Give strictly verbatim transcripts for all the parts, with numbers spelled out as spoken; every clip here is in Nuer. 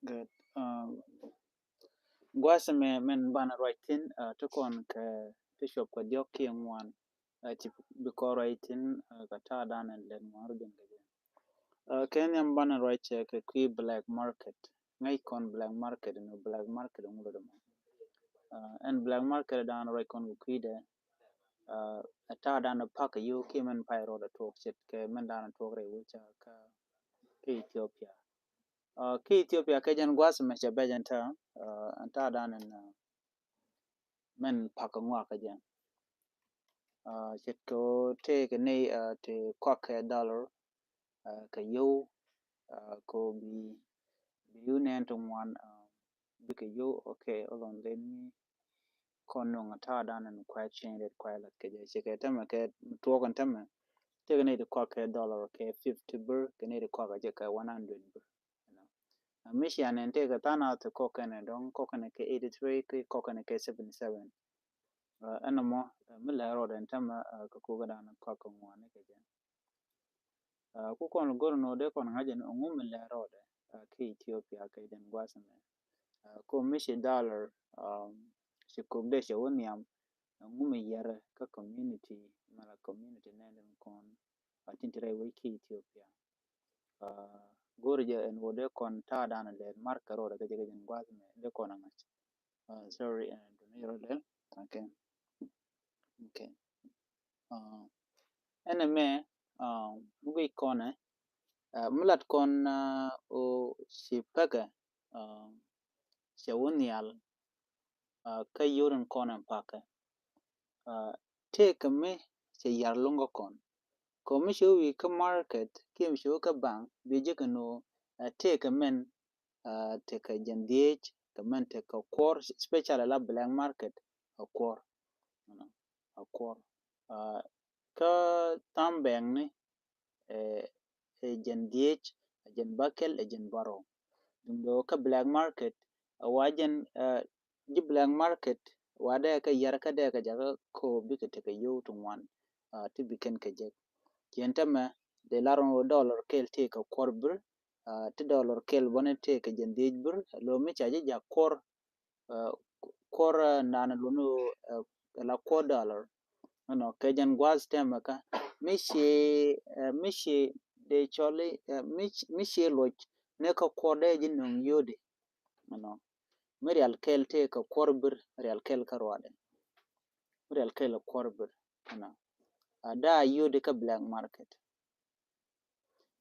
Good. Um, gua̱a̱th mɛ mɛn banɛ ruac thi̱n, uh, ti kɔn kɛ ti cuɔp kɛ diɔ̱k kiɛ ŋuan, uh, ci bi kɔn ruac thi̱n, uh, kɛ ta̱a̱ danɛ lɛt ŋuan rɔ jɛn kɛ jɛ. Uh, kɛ nhiam banɛ ruac kɛ kui̱ black market. Ŋäc kɔn black market ni, black market ŋu lɔ dɛ mɔ. Uh, ɛn black market danɛ ruac kɔn kɛ kui̱dɛ, uh, ɛ ta̱a̱ danɛ pak kɛ yio̱w kiɛ mɛn pay rɔɔdɛ tuɔɔk ce̱tkɛ mɛn danɛ tuɔɔk rɛy wec kä, kä Ethiopia. Uh, kä Ethiopia kɛ jɛn gua̱a̱th mɛ cɛ bɛc ɛn ta̱a̱, uh, ɛn ta̱a̱ danɛ, uh, mɛn pak kɛ ŋuak kɛ jɛn. Uh, ce̱tkɛ ɣöö tëëkɛ nɛy, uh, ti kɔakɛ dollar, uh, kɛ yio̱w, uh, kɛ ɣöö bi, bi yio̱w nɛn ti ŋuan, uh, bikɛ yio̱w. Okay, hold on, let me kɔn nuŋ a ta̱a̱ danɛ ni kuay change rate kuay lat kɛ jɛ. Ce̱tkɛ tämɛ kɛ tuɔɔk ɛn tämɛ tëëkɛ nɛy ti kɔakɛ dollar kɛ fifty birr, kɛ nɛy ti kɔakɛ jɛ kɛ one hundred birr. You know. Uh, mi cia nɛn tëëkɛ tha̱a̱ŋ nath ti kɔk kɛnɛ dɔ̱ŋ, kɔk kɛnɛ kɛ eighty three, kɛ kɔk kɛnɛ kɛ seventy seven. Uh, ɛn ɛmɔ, uh, mi lɛ rɔɔdɛ ɛn tämɛ, uh, kɛ kukɛ danɛ kɔakɛ ŋuani kɛ jɛ. Uh, ku kɔn go̱r ni ɣöö dee kɔn ŋa̱c ɛn ŋu mi lɛ rɔɔdɛ, uh, kä Ethiopia kɛ jɛn gua̱a̱th mɛ. Uh, kɛ ɣöö mi ci dollar, um, ci kok dee cɛ wä nhiam, uh, ŋu mi yɛrɛ kä community, mala community nɛn tin kɔn, uh, tin te rɛy wec kä Ethiopia. Uh, go̱r jɛ ɛn ɣöö dee kɔn ta̱a̱ danɛ lɛt mark kɛ rɔɔdɛ kɛ jɛ kɛ jɛn gua̱a̱th mɛ dee kɔn a ŋa̱c. Uh, sorry, uh, duni rɔ lɛl. Okay. Okay. Uh, ɛn ɛmɛ, uh, mi guic kɔnɛ, uh, mi lat kɔn, uh, ɣöö ci pekɛ, uh, cɛ wä nhial, uh, kä yio̱w tin kɔn ɛn pakɛ. Uh, tëëkɛ mi cɛ yar luŋ kä kɔn. Kɛ ɣöö mi cɛ wä wi̱i̱ kä market kiɛ mi cɛ wä kä bank, bi jek ɛn ɣöö, uh, tëëkɛ mɛn, uh, tekɛ jɛn dhieec, kɛ mɛn tekɛ kuɔr, especially la black market, a kuɔr. You know, a kuɔr. Uh, kä tha̱a̱ŋ bɛŋni, eh, ɛ jɛn dhieec, ɛ jɛn bäkɛl, ɛ jɛn bärɔw. Duundɛ ɣöö kä black market, ɛ wa jɛn, eh, ji̱ black market, wa dee kɛ yar kä dee kɛ jakä ko̱o̱p bikɛ tekɛ yio̱w ti ŋuan, ah, ti bi kɛn kɛ jek. Ciɛn tämɛ, dee lar ɣöö dollar kɛl tëëkɛ kuɔr bir, ah, ti dollar kɛl bäni tëëkɛ jɛn dhieec bir, lo̱ mi ca ji̱ jak kuɔr, uh, kuɔr, uh, naan luɔt ni ɣöö, uh, la kuɔr dollar. Ɛnɔ, kɛ jɛn gua̱a̱th tɛmɛ kä mi ci, uh, mi ci dee cɔl i̱, uh, mi ci, mi ci luɔc ni kä kuɔr dee ji̱ nöŋ yio̱di. Ɛnɔ, mi rial kɛl tëë kɛ kuɔr bir, rial kɛl kä ruaadɛ. Mi rial kɛl kuɔr bir. Ɛnɔ, a daa yio̱di kä black market.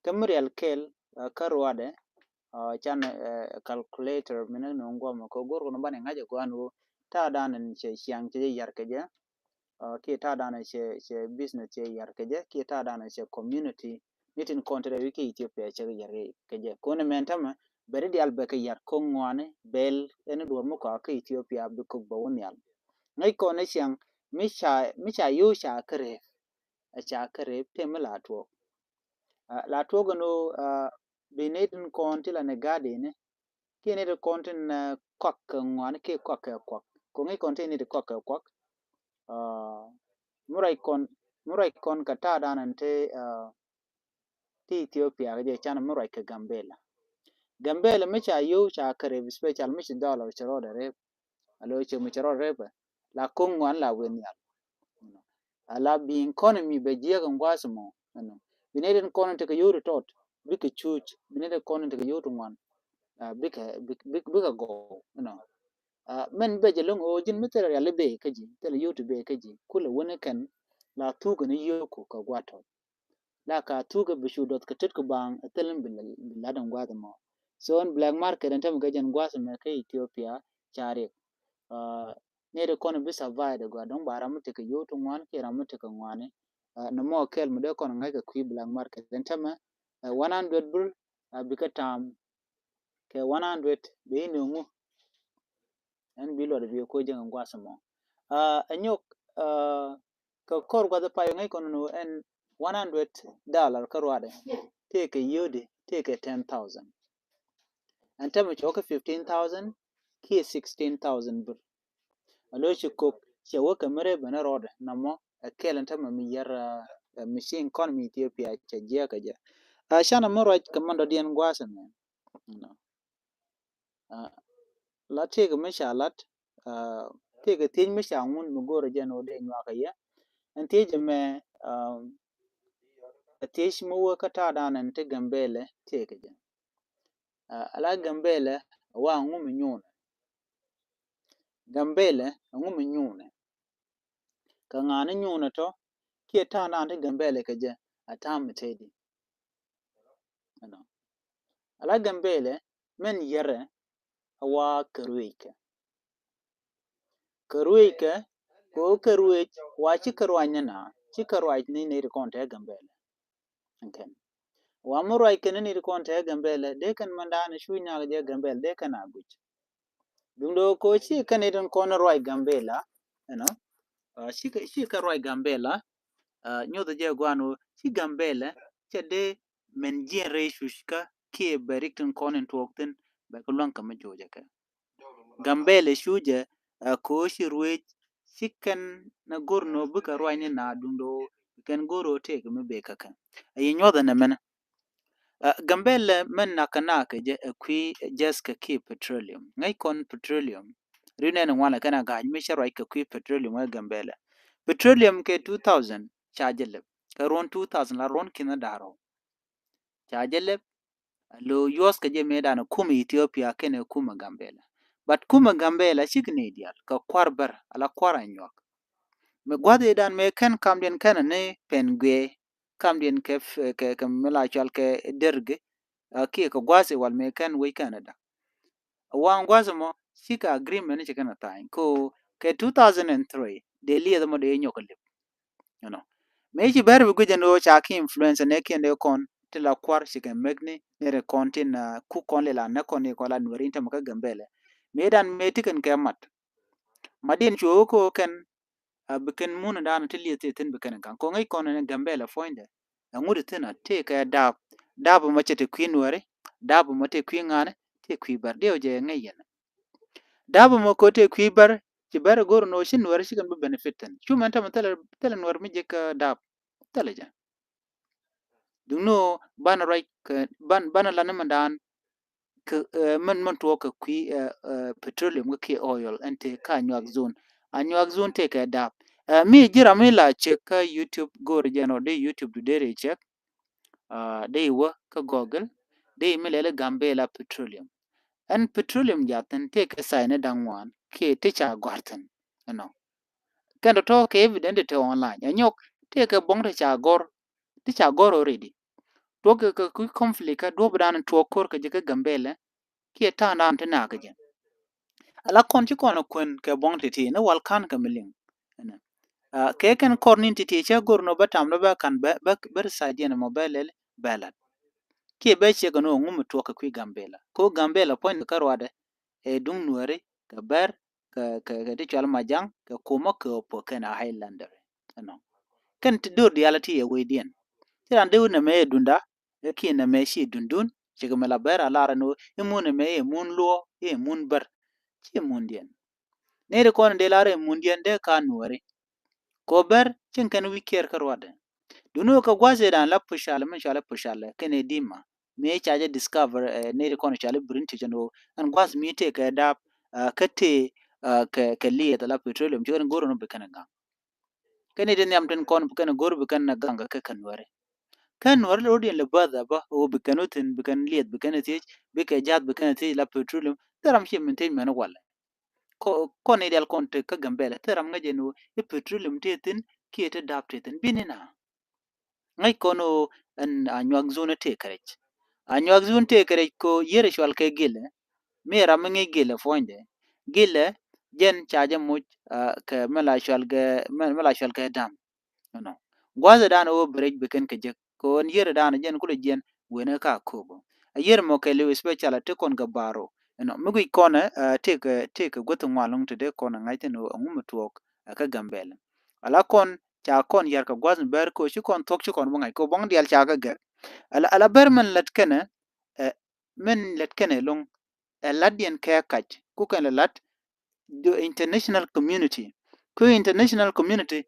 Kä mi rial kɛl, uh, kä ruaadɛ, uh, can, uh, calculator mi ni nuŋ guɔmɛ kɛ go̱r kɔn banɛ ŋa̱c ɛ gua̱a̱n ɣöö ta̱a̱ danɛ cɛ ciaŋ cɛ jɛ yar kɛ jɛ, uh, kiɛ ta̱a̱ danɛ cɛ, cɛ business cɛ yar kɛ jɛ, kiɛ ta̱a̱ danɛ cɛ community ni tin kɔn te rɛy wi̱i̱ kä Ethiopia cɛ kɛ yar kɛ jɛ. Kɔn ɛmɛn tämɛ bɛ ri diaal bɛ kɛ yar ko̱ŋ ŋuani bɛl ɛn duɔ̱ɔ̱r mi kɔakä Ethiopia bi kok bɛ wä nhial. Ŋäc kɔn ɛ ciaŋ mi ca, mi ca yio̱w ca kärɛp, ɛ ca kärɛp tëë mi la tuɔɔk. Ah, la tuɔɔk ɛn ɣöö, ah, bi nɛy tin kɔn ti la ni ga̱a̱dini, kiɛ nɛy tin kɔn tin, ah, kɔak kɛ ŋuani kiɛ kɔak kɛ kuak. Kɛ ŋäc kɔn ti nɛy tin kɔak kɛ kuak. Ah, mi ruac kɔn, mi ruac kɔn kɛ ta̱a̱ danɛ ti, ah, ti Ethiopia kɛ jɛ can mi ruac kɛ Gambela. Gambela mi ca yio̱w ca kärɛp, special mi ci dollar ci rɔɔdɛ rɛp. A lo̱ cɛ mi cɛ rɔ rɛpɛ la ko̱ŋ ŋuan la wen nhial. A la bi economy bɛ jiɛk in gua̱a̱th mɔ. Ɛnɔ, bi nɛy tin kɔn in tekɛ yio̱w ti tɔt bikɛ cuuc, bi nɛy tin kɔn in tekɛ yio̱w ti ŋuan, ah, bikɛ, bik-, bik-, bikɛ gɔw. Ɛnɔ, ah, mɛn bɛ jɛ lo̱ŋ ɣöö ji̱n mi thilɛ riali bee kä ji̱, thilɛ yio̱w ti bee kä ji̱, kulɛ wä ni kɛn la thuk in yio̱w ku kɛ gua̱a̱th tɔt. La ka thuk ɛ bi cu duɔth kɛ tet kɛ baaŋ ɛ thil in bi la, bi lat in gua̱a̱th ɛmɔ. So in black market in tämɛ kɛ jɛn gua̱a̱th ɛmɛ kä Ethiopia ca riɛk. Ah, nɛy ti kɔn bi survive dee gɔaa dɔ̱ŋ ba ram mi tekɛ yio̱w ti ŋuan kiɛ ram mi tekɛ ŋuani. Ah, nɔmɔ kɛl mi dee kɔn ŋa̱c kɛ kui̱ black market in tämɛ, ah, one hundred bir, ah, bikɛ ta̱a̱m kɛ one hundred bi inöŋu. Ɛn bi luɔt bi ko̱ jäŋ in gua̱a̱th ɛmɔ. Ah, ɛ nyɔk, ah, kɛ kɔr gua̱th pay ŋäc kɔn ni ɛn one hundred dollar kä ruaadɛ. Tëëkɛ yio̱di, tëëkɛ ten thousand. Ɛn tämɛ cɛ wä kä fifteen thousand kiɛ sixteen thousand bir. A lo̱ ci kok cɛ wä kɛ mi rɛy ben rɔɔdɛ nɔmɔ ɛ kɛl ɛn tämɛ mi yɛr, ah, ɛ machine kɔn mi Ethiopia cɛ jiɛk kɛ jɛ. Ah, canɛ mi ruac kɛ mɛn dɔ̱diɛn gua̱a̱th ɛmɛ. You know. Aa, la tëëkɛ mi ca lat, aa, tëëkɛ thiec mi ca ŋun mi go̱o̱rä jɛn ɣöö dee nyuak kɛ yɛ. Ɛn thiec ɛmɛ, aa, ɛ thiec mi wee kä ta̱a̱dan ɛn ti Gambɛlɛ tëëkɛ jɛ. Aa, ala Gambɛlɛ ɛ wa ŋu mi nyuunɛ. Gambɛlɛ ɛ ŋu mi nyuunɛ. Kɛ ŋa̱a̱n ni nyuunɛ tɔ kiɛ ta̱a̱dan ti Gambɛlɛ kɛ jɛ a ta̱a̱ mi tëëdi. Ɛnɔ. Ala Gambɛlɛ mɛn yɛrɛ a wa kɛ rueckɛ. Kɛ rueckɛ, kɛ ɣöö kɛ ruec wa ci kɛ ruac ni na, ci kɛ ruac ni nɛy ti kɔn te Gambɛlɛ. Ɛn kɛn. Wa mi ruac kɛn ni nɛy ti kɔn te Gambɛlɛ, dee kɛn mɛn da̱a̱n cu nyak jɛ Gambɛlɛ, dee kɛn a guic. Duundɛ ɣöö kɛ ɣöö ci kɛn nɛy tin kɔn ruac Gambɛlɛ, ɛnɔ, aa, ci kɛ, ci kɛ ruac Gambɛlɛ, aa, nyothɛ jɛ gua̱a̱n ɣöö ci Gambɛlɛ cɛ dee mɛn jiɛn rɛy cuc kä kiɛ bɛ rik tin kɔn in tuɔɔk thi̱n bɛ kɛ luäŋ kɛ mi jo̱o̱cɛ kɛ. Gambɛlɛ cucɛ, aa, kɛ ɣöö ci ruec ci kɛn na go̱r ni ɣöö bikɛ ruac ni na duundɛ ɣöö kɛn go̱r ɣöö tëëkɛ mi bek kä kɛ. Aa, yi nyuɔthɛ nɛmɛnɛ. Aa, Gambɛlɛ mɛn nakä nakä jɛ ɛ kui̱ jɛth kɛ kiɛ petroleum. Ŋäc kɔn petroleum. Ri nɛn ŋuan lɛ kɛn a ga̱a̱c mi cɛ ruac kɛ kui̱ petroleum ɛ Gambɛlɛ. Petroleum kɛ two thousand ca jɛ lɛp. Kɛ ruɔ̱n two thousand la ruɔ̱n ki̱n da̱r rɔw. Ca jɛ lɛp. A lo̱ yuɔth kɛ jɛ mëëdan ɛ kumɛ Ethiopia kɛnɛ kumɛ Gambɛlɛ. But kumɛ Gambɛlɛ cikɛ nɛy diaal kɛ kua̱r bär ala kua̱r a nyuak. Mi gua̱th idan mëë kɛn kamdiɛn kɛn ni pɛn guiɛ. Kamdiɛn kɛ, kɛ, kɛ mi la cual kɛ dergi, aa, kiɛ kɛ gua̱thi wal mëë kɛn wec kɛn ada. Waŋ gua̱thi mɔ cikɛ agreement ci kɛn a tha̱a̱ny ko kɛ two thousand and three dee liɛth mɔ dee nyɔk a lip. You know. Mëë ci bɛr bi guic ɛn ɣöö ca ki influence nɛ kiɛn dee kɔn ti la kuar ci kɛ mɛk ni nɛr kɔn tin, aa, ku kɔn lila nɛ kɔn ni kɔn la nuɛri in tämɛ kä Gambɛlɛ. Mëë dan mëë ti kɛn kɛ mat. Madiɛn cuɛ wä ko kɛn, aa, bi kɛn mun dan ti lieth ti thin bi kɛn gaŋ. Ko ŋäc kɔn ni Gambɛlɛ puɔ̱nydɛ. Ɛ ŋut thin a tëëkɛ daap. Daap mɔ cɛ ti kui̱ nuɛri. Daap mɔ ti kui̱ ŋa̱ni. Ti kui̱ bär. Diɛw jɛ ŋäc yɛn. Daap mɔ ko ti kui̱ bär. Ci bär go̱r ni wä ci nuɛri ci kɛn bi benefit thin. Cu mɛn tämɛ thilɛ, thilɛ nuɛri mi ji̱ kä daap. Thilɛ jɛ. Duŋni ɣöö banɛ ruac kɛ, ban, banɛ la ni mɛn daan kɛ, ɛ, mɛn, mɛn tuɔɔk kɛ kui̱, ɛ, ɛ, petroleum kä kiɛ oil ɛn te kä Anyuak zone. Anyuak zone tëëkɛ daap. Ɛ, mi ji̱ ram mi la cek kä YouTube go̱o̱r jɛn ɔ dee YouTube du dee rɛy cek. Aa, dee iwä kä Google dee imi lɛli Gambela petroleum. Ɛn petroleum jathin tëëkɛ sign ni da̱ŋ ŋuan kiɛ ti ca gɔ̱r thi̱n. Ɛnɔ. Kɛn tɔ̱tɔ̱ kɛ evident ti te online. Ɛ nyɔk tëëkɛ buɔ̱ŋ ti ca gɔ̱r, ti ca gɔ̱r already. Tuɔk kɛ, kɛ kui̱ conflict kä duɔ̱p dan tuɔk ko̱r kɛ jɛ kä Gambela kiɛ ta̱a̱ŋ dan ti nakä jɛ. Ala kɔn ci kɔn a kuɛn kɛ buɔ̱ŋ ti̱ti̱ ni wal ka̱n kɛ mi liŋ. Ɛnɛ. Aa, kɛ kɛn kɔr ni̱n ti̱ti̱ cɛ go̱r nɔ bä tam dɔ bä ka̱n bä, bä, bä ri side yɛn mɔ bä lɛl bä lat. Kiɛ bä ciek ɛn ɣöö ŋu mi tuɔk kɛ kui̱ Gambela. Ko Gambela puɔ̱ny ni kä ruadɛ ɛ duŋ nuɛri kɛ bär kɛ, kɛ, kɛ ti cual Majaŋ kɛ kumä kɛ ɣöö puɔ̱k kɛn a Highlander. Ɛnɔ. Kɛn ti do̱r diaal ti yɛ wecdiɛn. Ti ran dee wä nɛmɛ ɛ dunda, ɛ kiɛ nɛmɛ ci dundun, cikɛ mɛ la bɛr a lar ɛn ɣöö i̱ mun nɛmɛ i̱ mun luɔ, i̱ mun bär. Ci mundiɛn. Nɛy ti kɔn in dee lar i̱ mundiɛn dee ka nuɔri. Kɛ ɣöö bär cieŋ kɛn wi̱c kiɛɛr kä ruadɛ. Duni ɣöö kɛ gua̱th ëëdan la pucal, mi cɔal i̱ pucal kɛnɛ dima. Mi ca jɛ discover, ɛ, nɛy ti kɔn cɔal i̱ British ɛn ɣöö ɛn gua̱th mi tëëkɛ daap, ɛ, kä tëë, ɛ, kɛ, kɛ liɛth ala petroleum ci kɛn go̱r ɛn ɣöö bi kɛn gaŋ. Kɛn i̱ ti nhiam tin kɔn bi kɛn go̱r bi kɛn gaŋ kɛ kɛ nuɛri. Kɛn nuɛri lɛ rot yɛn lɛ bäth ɛ bä ɣöö bi kɛn wä thi̱n, bi kɛn liɛth, bi kɛn thiec, bikɛ ja̱th, bi kɛn thiec la petroleum. Thil ram ci min thiec mɛn walɛ. Kɔ-, kɔn i̱ dial kɔn te kä Gambela thil ram ŋäc ɛn ɣöö i̱ petroleum ti thi̱n kiɛ ti da̱a̱p ti thi̱n. Bi ni na. Ŋäc kɔn ɣöö ɛn Anyuak zone tëë kärɛc. Anyuak zone tëë kärɛc ko yier cual kɛ Gilɛ. Mi ram mi ŋi̱i̱c Gilɛ puɔ̱nydɛ. Gilɛ jɛn ca jɛ moc, aa, kɛ mi la cual kɛ, mi, mi la cual kɛ dam. Ɛnɔ. Gua̱thɛ dan ɣöö bi rɛc bi kɛn kɛ jek. Kɛ ɣöö ɛn yier dan jɛn kulɛ jiɛn wen kä Akobo. A yier mɔ kɛ liw special a ti kɔn kɛ baro. Ɛnɔ. Mi guic kɔn ɛ, aa, tëëkɛ, tëëkɛ guäth ŋuan lɔŋ ti dee kɔn ɛ ŋa̱c thin ɣöö ɛŋu mi tuɔɔk ɛ kä Gambela. Ala kɔn ca kɔn yar kɛ gua̱th mi bɛr ko ci kɔn thuɔ̱k ci kɔn bi ŋa̱c ko buɔ̱ŋ diaal ca kɛ gɛr. Ala, ala bɛr min lät kɛnɛ, ɛ, min lät kɛnɛ lo̱ŋ, ɛ, latdiɛn kɛ kac ku kɛn lɛ lat the international community. Ku international community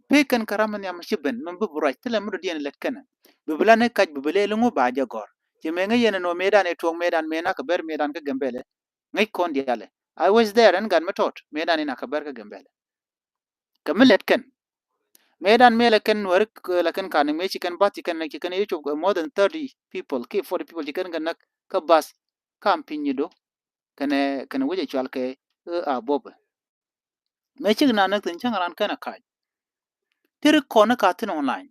pe kɛn kä ram mi nhiam ci ben min bi bi ruac thilɛ mi dɔ̱diɛn lät kɛnɛ. Bi bi la ni kac bi bi lɛ lo̱ŋ ba jɛ gɔr. Ci mëë ŋäc yɛn ɛn ɣöö mëëdan ɛ tuɔɔk, mëëdan mëë nak kɛ bɛr mëëdan kä Gambɛlɛ. Ŋäc kɔn diaalɛ. I was there, ɛn gat mi tɔt, mëëdan in nak kɛ bɛr kä Gambɛlɛ. Kɛ mi lɛt kɛn. Mëëdan mëë lɛ kɛn Nuääri, lɛ kɛn ka̱n mëë ci kɛn bath ci kɛn näk, ci kɛn yecop more than thirty people kiɛ forty people ci kɛn kɛ näk kä bath kam piny ni do. Kɛnɛ, kɛnɛ wec ɛ cual kɛ ɣä a bopɛ. Mëë cik na näk thi̱n cäŋ ran kɛn a kac. Ti ri kɔn ka thi̱n online.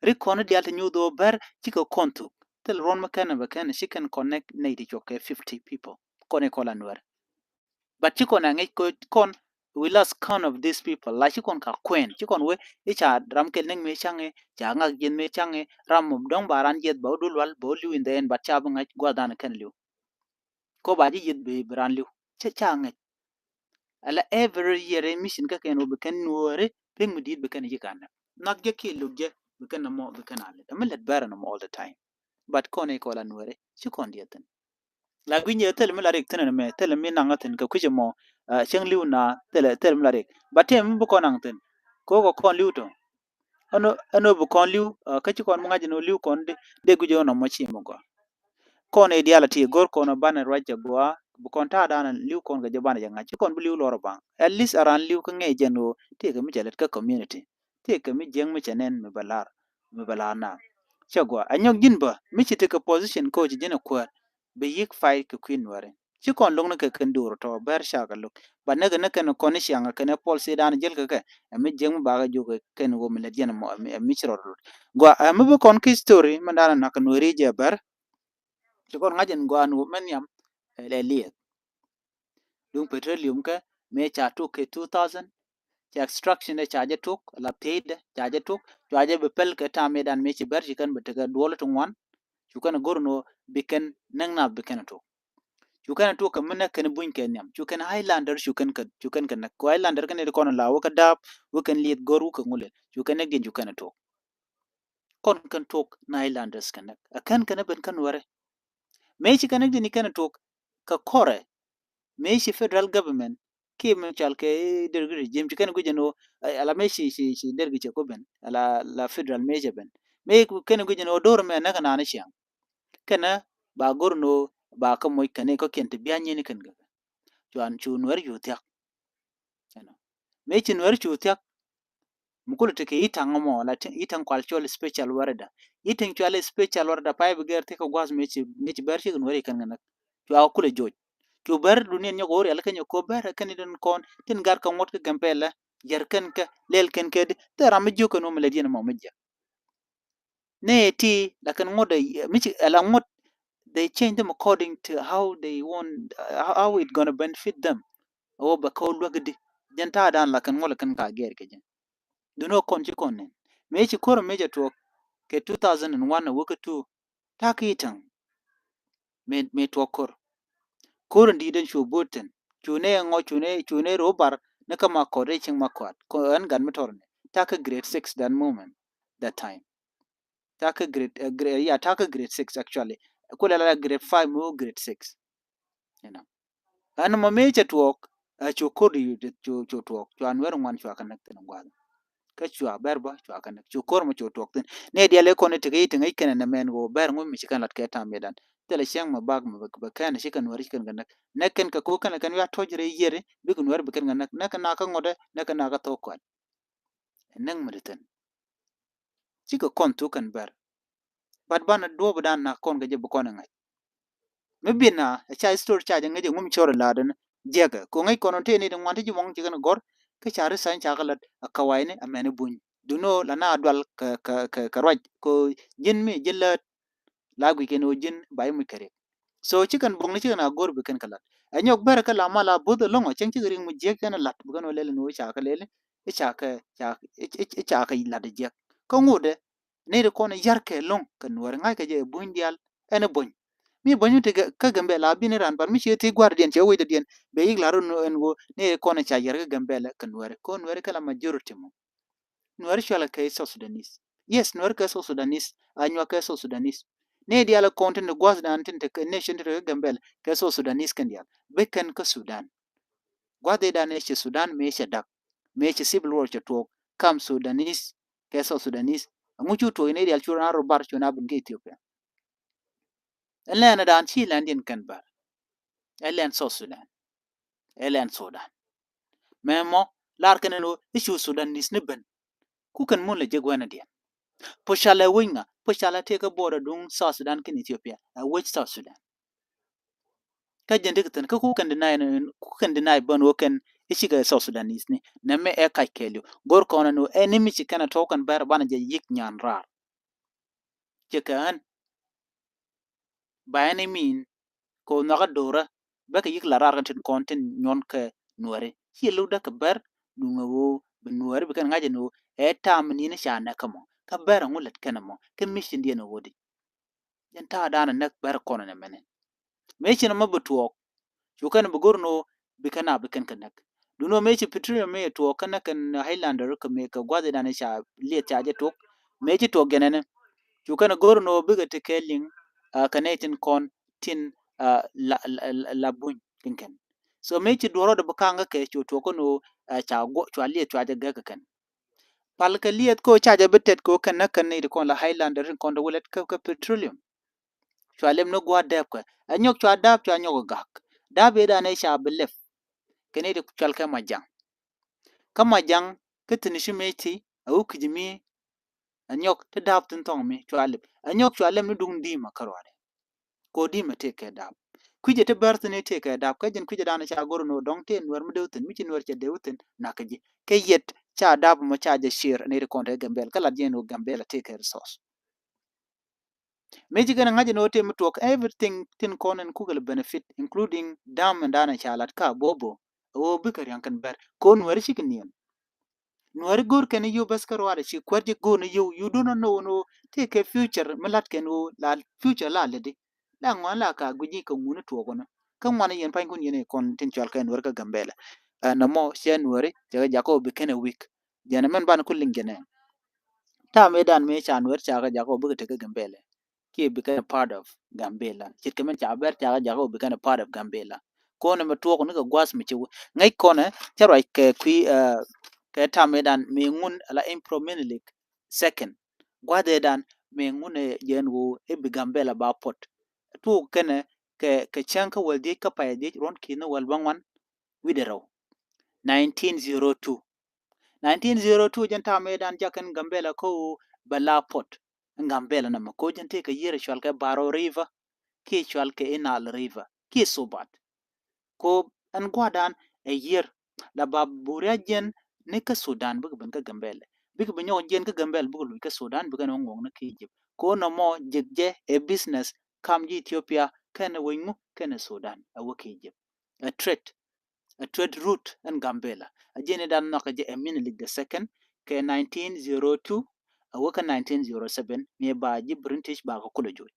Ri kɔn diaal ti nyuth ɣöö bɛr cikɛ kɔn thuk. Thil ruɔ̱n mi kɛn bɛ kɛn ci kɛn kɔn nɛk nɛy ti cuɔk kɛ fifty people. Kɔn i̱ kɔn la Nuäär. But ci kɔn a ŋic kɔn, we lost count of these people. La ci kɔn ka kuɛn, ci kɔn wee i̱ ca ram kɛl näk mëë caŋ i̱, ca ŋak jiɛth mëë caŋ i̱, ram mɔ dɔ̱ŋ ba ran jiɛth ba wä dul wal, ba wä li̱w in the end, but ca bi ŋa̱c gua̱a̱th dan kɛn li̱w. Ko ba ji̱ yieth bi, bi ran li̱w. Ca, ca ŋäc. Ala every year ɛ mission kä kɛn wä bi kɛn Nuääri pek mi di̱i̱t bi kɛn ji̱ kan näk. Nak jɛ kiɛ luk jɛ bi kɛn nɔmɔ bi kɛn a lät. Ɛmi lät bɛr nɔmɔ all the time. But kɔn i̱ kɔn la Nuääri ci kɔn diɛ thi̱n. La gui̱ny jɛ thil mi la rik thi̱n ɛn mɛ, thil mi naŋ thi̱n kɛ kui̱c ɛmɔ, ah, cäŋ li̱w na thil, thil mi la rik. But tëë mi bi kɔn naŋ thi̱n. Ko kɔ kɔn li̱w tɔ. Ɛn ɣöö, ɛn ɣöö bi kɔn li̱w, ah, kä ci kɔn bi ŋa̱c ɛn ɣöö li̱w kɔn dee, dee guic ɣän nɔmɔ ci mi gɔaa. Kɔn ɛ diaal a ti go̱r kɔn ɔ banɛ ruac jɛ gɔaa, bi kɔn ta̱a̱ da̱a̱n li̱w kɔn kɛ jɛ banɛ jɛ ŋa̱c, ci kɔn bi li̱w lɔr ɔ baŋ. At least a raan li̱w kä ŋɛc jɛn ɣöö tëëkɛ mi cɛ lät kä community. Tëëkɛ mi jiäŋ mi cɛ nɛn mi bɛ lar, mi bɛ lar na. Cɛ gɔaa, ɛ nyɔk ji̱n bä, mi ci tekɛ position coach ji̱n ɛ kuäär, bi yi̱k fight kɛ kui̱ Nuääri. Ci kɔn lo̱ŋ ni kɛ kɛn duur tɔ bɛr cakɛ lo̱k. Ba näk ni kɛn kɔn ni ciaŋ kɛn ɛ policy dan jel kɛ kɛ. Ɛ mi jiäk mi bakɛ juk kɛn wä mi lät yɛn mɔ ɛ mi ci rɔt rot. Gua ɛ mi bi kɔn ki story mi dan nak Nuääri jɛ bɛr. Ci kɔn ŋa̱c ɛn gua ni wä mɛ nhiam ɛ liɛth. Duŋ petroleum kɛ mëë ca tuk kɛ two thousand. Ca extraction ɛ ca jɛ tuk, la thiecdɛ ca jɛ tuk. Cua jɛ bi pɛl kɛ tam mi dan mëë ci bɛr ci kɛn bi tekɛ duɔl ti ŋuan. Cu kɛn go̱r ni wä bi kɛn näk nath bi kɛn tuk. Cu kɛn tuɔk kɛ mi näk kɛn buny kɛ nhiam. Cu kɛn Highlander cu kɛn kɛ, cu kɛn kɛ näk. Ku Highlander kɛn ri kɔn la wä kɛ da̱a̱p, wä kɛn lieth go̱r, wä kɛ ŋulɛ. Cu kɛn näk diɛn cu kɛn tuɔk. Kɔn kɛn tuɔk na Highlanders kɛ näk. Ɛ kɛn kɛn ben kɛn wɛrɛ. Mëë ci kɛn näk diɛn kɛn tuɔk kɛ kɔrɛ. Mëë ci federal government kiɛ mi cal kɛ dergi regime ci kɛn guic ɛn ɣöö, eh, ala mëë ci, ci, ci dergi cɛ ku ben, ala la federal mëë cɛ ben. Mëë kɛn guic ɛn ɣöö do̱r mɛ näk naan ciaŋ. Kɛnɛ ba go̱r ni ɣöö ba kä moc kɛn i̱ kɔ̱kiɛn ti bia nyin i̱ kɛn gɛ. Cuan cu Nuɛr cu thia̱k. Ɛnɔ. Mëë ci Nuɛr cu thia̱k. Mi kulɛ tekɛ i̱ taŋ mɔ la i̱ taŋ kual cual special warada. I̱ taŋ cual special warada pay bi gɛr thia̱k kɛ gua̱th mëë ci, mëë ci bɛr ci kɛ Nuɛr i̱ kɛn gɛ näk. Cua kulɛ joc. Cu bɛr duniɛn nyɔk ɣöö rial kɛ nyɔk kɛ bɛr kɛn i̱ den kɔn tin gar kɛ ŋuɔ̱t kɛ Gambɛla. Yɛr kɛn kɛ lɛl kɛn kɛ di thil ram mi jiök kɛn wä mi lɛ diɛn mɔ mi jiäk. Nɛ ti lakin ŋuɔ̱t ɛ mi ci ala ŋuɔ̱t, they change them according to how they want, uh, how, how it gonna benefit them. Ɛ wä bɛ kɛ wä luäk di jɛn ta̱a̱ dan lakin ŋuɔ̱t lakin ka gɛr kɛ jɛn. Duni wä kɔn ci kɔn nɛn mëë ci ko̱r mëë jɛ tuɔɔk kɛ two thousand and one ɛ wä kɛ two. Ta̱a̱ ki i̱ täŋ. Mëë, mëë tuɔɔk ko̱r. Ko̱r in di̱i̱t den cu bo̱o̱t thi̱n. Cu nɛ ŋɔ, cu nɛ, cu nɛ ro̱o̱ bar ni kä ma kɔt rɛy cieŋ ma kɔat. Kɔ ɛn gat mi tɔr ni. Ta̱a̱ kä grade six that moment, that time. Ta̱a̱ kä grade, eh, grade, yeah, ta̱a̱ kä grade six actually. Kulɛ la grade five mi wä grade six. You know. Ɛn mɔ mëë cɛ tuɔɔk, ɛ cu ko̱r di cu, cu tuɔɔk, cua Nuɛr ŋuan cua kɛ näk thi̱n gua̱a̱th. Kä cua bɛr bä cua kɛ näk, cu ko̱r mɔ cu tuɔɔk thi̱n. Nɛ diaal ɛ kɔn i̱ tekɛ i̱ ti ŋäc kɛn ɛ nɛmɛn ɣöö bɛr ŋu mi ci kɛn lat kɛ tam yɛ dan. Thilɛ cieŋ mɛ bak mɛ bɛ kɛn ci kɛn Nuɛr ci kɛn kɛ näk. Näk kɛn kɛ ko̱ kɛn kɛn wiaa tɔ̱c rɛy yiëri bikɛ Nuɛr bi kɛn kɛ näk. Näk kɛn nakä ŋuɔ̱tdɛ, näk kɛn nakä thok kɔn. Ɛ näk mi ti thi̱n. Cikɛ kɔn thuk kɛn bɛr. But banɛ duɔ̱ɔ̱p dan na kɔn kɛ jɛ bi kɔn ɛ ŋa̱c. Mi bin na ɛ ca story ca jɛ ŋäc ɛ ŋum cɔr ɛ la̱a̱dɛn jiɛkɛ. Kɛ ŋäc kɔn ɔ tëë ni ti ŋuan ti ji̱ mɔŋ ci kɛn gɔ̱r. Kä ca ri sa̱ny ca kɛ lät ɛ kawayni ɛ mɛn i̱ buny. Duno la na dual kɛ, kɛ, kɛ, kɛ ruac kɛ ji̱n mi ji̱n läät. La guic kɛn ɣöö ji̱n ba i̱ muc kɛ riɛk. So ci kɛn buɔ̱ŋni ci kɛn a go̱r bi kɛn kɛ la̱t. Ɛ nyɔk bɛr kä la mal a bo̱th ɛlɔ̱ŋ ɔ cäŋ cikɛ riɛk mi jiäk cɛn ɛ la̱t bi kɛn ɣöö lɛl ni ɣöö ca kɛ lɛl i̱ ca kɛ, ca, i̱, i̱, i̱ ca kɛ la̱t ɛ jiäk. Kä ŋotdɛ nɛy ti kɔn i̱ ya̱rkɛ ɛlɔ̱ŋ kɛ Nuɛr ŋa̱ckɛ jɛ ɛ buny diaal ɛn i̱ buny. Mi buny mi ti kä Gambɛla a bi ni raan, but mi ci thiec gua̱a̱r diɛn cɛ wecdɛ diɛn bɛ yik la̱r ɛn ɣöö nɛy ti kɔn i̱ ca yär kä Gambɛla kɛ Nuɛr. Kä Nuɛr kɛ la majority mɔ. Nuɛr cualɛ kɛ South Sudanese. Yes, Nuɛr kɛ South Sudanese. Anyuak kɛ South Sudanese. Ni diaal kɔn tin ti gua̱th dan tin ti kɛ nation ti ti kɛ Gambɛl kɛ South Sudanese kɛn diaal. Bi kɛn kä Sudan. Gua̱th dan ɛ cɛ Sudan mëë cɛ dak. Mëë cɛ civil war cɛ tuɔɔk. Kam Sudanese kɛ South Sudanese. Ɛŋu cu tuɔɔk ni diaal cu na rɔ bar cu na bin kä Ethiopia. Ɛ lɛn ɛ dan ci lɛn diɛn kɛn bär. Ɛ lɛn South Sudan. Ɛ lɛn Sudan. Mɛ mɔ lar kɛn ɛn ɣöö i̱ cu Sudanese ni ben. Ku kɛn mun lɛ jek wɛn ɛ diɛn. Pucal ɛ wec ŋa? Pucal ɛ tëë kä border duŋ South Sudan kɛn Ethiopia. Ɛ wec South Sudan. Kä jɛn ti kɛ thi̱n kä ku kɛn deny ni, ku kɛn deny bän wä kɛn i̱ cikɛ South Sudanese ni. Nɛmɛ ɛ kac kɛɛliw. Go̱r kɔn ɛn ɣöö ɛn ni mi ci kɛn ɛ tɔ̱ kɛn bär banɛ jɛ yi̱k nyan raar. Cɛ kɛ ɣän. Ba ɛn i̱ min kɛ ɣöö nhɔakä do̱rä bä kɛ yi̱k la raar kɛn tin kɔn tin nyuɔn kɛ Nuääri. Ciɛ lo̱kdä kɛ bär duŋ ɛ ɣöö bi Nuääri bi kɛn ŋa̱c ɛn ɣöö ɛ tam ni ni ca näk kä mɔ. Kä bär ɛŋu lät kɛn ɛmɔ kɛ mission diɛn ɛ ɣöö di. Jɛn ta̱a̱ da̱a̱n ɛ näk bär kɔn ɛn ɛmɛnɛ. Mëë ci nɔmɔ bi tuɔɔk. Cu kɛn bi go̱r ni ɣöö bi kɛn a bi kɛn kɛ näk. Duundɛ ɣöö mëë ci petroleum mëë tuɔɔk kä näk kɛn Highlander kɛ mëë kɛ gua̱th i̱ da̱a̱n i̱ ca liɛth ca jɛ tuɔɔk. Mëë ci tuɔɔk jɛn ɛnɛ. Cu kɛn go̱r ni ɣöö bikɛ ti kɛ liŋ, ah, kɛ nɛy tin kɔn tin, ah, la, la, la, la buny kɛn kɛn. So mëë ci duɔ̱ɔ̱r rɔɔdɛ bi ka̱ŋ kä kɛ cu tuɔɔk kä ni ɣöö, ah, ca guɔ, cua liɛth cua jɛ gɛk kɛ kɛn. Pal kɛ liɛth kä ca jɛ bi tɛt kɛ kɛn nä kɛn ni ti kɔn la Highlander tin kɔn ti wä lɛt kä, kä petroleum. Cua lɛp ni gua̱a̱th dääp kɛ. Ɛ nyɔk cua da̱a̱p cua nyɔk ɛ ga̱a̱k. Da̱a̱p ëë dan ëë ca bi lɛp. Kɛ ni ti cual kɛ majaŋ. Kä majaŋ kä thi̱n ci mëë ti ɛ wä kui̱c mi. Ɛ nyɔk ti da̱a̱p thi̱n thɔŋ mi cua lɛp. Ɛ nyɔk cua lɛp ni duŋ di̱i̱mä kä ruaadɛ. Kɛ ɣöö di̱i̱mä tëëkɛ da̱a̱p. Kui̱cɛ ti bär thi̱n i̱ tëëkɛ da̱a̱p kä jɛn kui̱cɛ da̱a̱n ca go̱r ni ɣöö dɔ̱ŋ tëë Nuäär mi dee wä thi̱n mi ci Nuäär cɛ dee wä thi̱n nakä ji̱. Kɛ yɛt ca da̱a̱p mɔ ca jɛ cier ni ri kɔn te Gambɛl kä lat jɛn ɣöö Gambɛl a tëëkɛ resource. Mëë ci kɛn ŋa̱c ni ɣöö tëë mi tuɔɔk everything tin kɔn in kukɛ lɛ benefit including dam in da̱a̱n ca lat kä Abobo. Ɣöö bikɛ ria̱ŋ kɛn bär kɛ ɣöö Nuääri cikɛ niɛn. Nuääri go̱o̱r kɛn i̱ yio̱w bäth kä ruaadɛ ci kuäär ji̱ go̱o̱r ni yio̱w, you do not know ni ɣöö tëëkɛ future mi la̱t kɛn ɣöö la future la lätdi. La ŋuan la ka gui̱c ji̱ kɛ ŋun i̱ tuɔɔk ɣöö ni. Kä ŋuan i̱ yɛn pa̱ny kun yɛn i̱ kɔn tin cɔal kɛ Nuääri kä Gambɛla. Ɛ nɔmɔ cɛ Nuääri cɛ kɛ jakä ɣöö bi kɛn ɛ weak. Jɛn ɛmɛn banɛ ku liŋ jɛn ɛ. Ta̱a̱ mëë dan mëë ca Nuääri ca kɛ jakä ɣöö bikɛ tek kä Gambɛla. Kiɛ bi kɛn a part of Gambela. Ce̱tkɛ min ca bɛr ca kɛ jakä ɣöö bi kɛn a part of Gambela. Kɔn ɛmɛ tuɔɔk ni kɛ gua̱a̱th mi ci wä. Ŋäc kɔn ɛ cä ruac kɛ kui̱, eh, kɛ ta̱a̱ mëë dan mëë ŋun ala Emperor Menelik second. Gua̱a̱th ëë dan mëë ŋun ɛ jɛn ɣöö i̱ bi Gambela ba puɔt. Tuɔɔk kɛn ɛ kɛ, kɛ cäŋ kä wäl dhiec kä pay dhiec ruɔ̱n ki̱n ni wäl bäŋuan wi̱cdɛ rɛw. Nineteen zero two. Nineteen zero two jɛn ta̱a̱ mëë dan jak kɛn Gambela kä ɣöö bɛ la puɔt. Ɛn Gambela nɔmɔ kɛ ɣöö jɛn tëëkɛ yiër cual kɛ Baro River kiɛ cual kɛ Inal River kiɛ Subat. Kɛ ɣöö ɛn gua̱a̱r dan ɛ yiër la ba buria jiɛn ni kä Sudan bikɛ ben kä Gambela. Bikɛ bi nyɔk jiɛn kä Gambela bikɛ luc kä Sudan bikɛ ni wä ŋuɔk ni kä Egypt. Kɛ ɣöö nɔmɔ jek jɛ ɛ business kam ji̱ Ethiopia kɛnɛ wec ŋu kɛnɛ Sudan ɛ wä kä Egypt. Ɛ trade. A trade route ɛn Gambela. A jɛn i̱ dan nhɔakɛ jɛ ɛ Menelik the second kɛ nineteen zero two a wä kä nineteen zero seven mi ba ji̱ British ba kɛ kulɛ joc.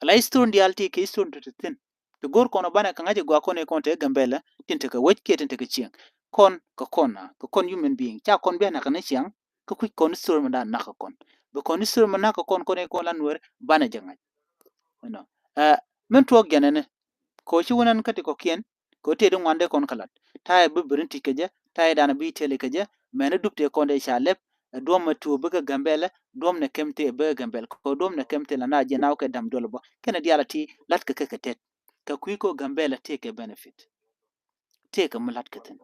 Ala history diaal ti kɛ history ti ti thi̱n. Ti go̱r kɔn ɔ banɛ kɛ ŋa̱c ɛ gɔaa kɔn ɛ kɔn te Gambela tin tekɛ wec kiɛ tin tekɛ cieŋ. Kɔn kɛ kɔn a kɛ kɔn human being ca kɔn bia nak ni ciaŋ. Kä kui̱c kɔn history mi dan nak kɛ kɔn. Bi kɔn history mi nak kɛ kɔn kɔn ɛ kɔn la Nuɛr banɛ jɛ ŋa̱c. Ɛnɔ. Ɛ min tuɔɔk jɛn ɛni. Kɛ ɣöö ci wun ɛn kä ti kɔ̱kiɛn kɛ ɣöö tëë di ŋuan dee kɔn kä lat. Ta̱yɛ bi birin ti̱c kɛ jɛ, ta̱yɛ danɛ bi tëëli kɛ jɛ, mɛni dup tëë kɔn dee ca lɛp, ɛ duɔ̱m ɛ tuur bikɛ Gambɛlɛ, duɔ̱m nɛ kɛm tëë bikɛ Gambɛlɛ, kɛ ɣöö duɔ̱m nɛ kɛm tëë la na jiɛn na wä kɛ dam duɔl bä. Kɛnɛ diaal a ti lat kɛ kɛ kɛ tɛt. Kɛ kui̱ kɛ ɣöö Gambɛlɛ tëë kɛ benefit. Tëë kɛ mi lat kɛ thi̱n.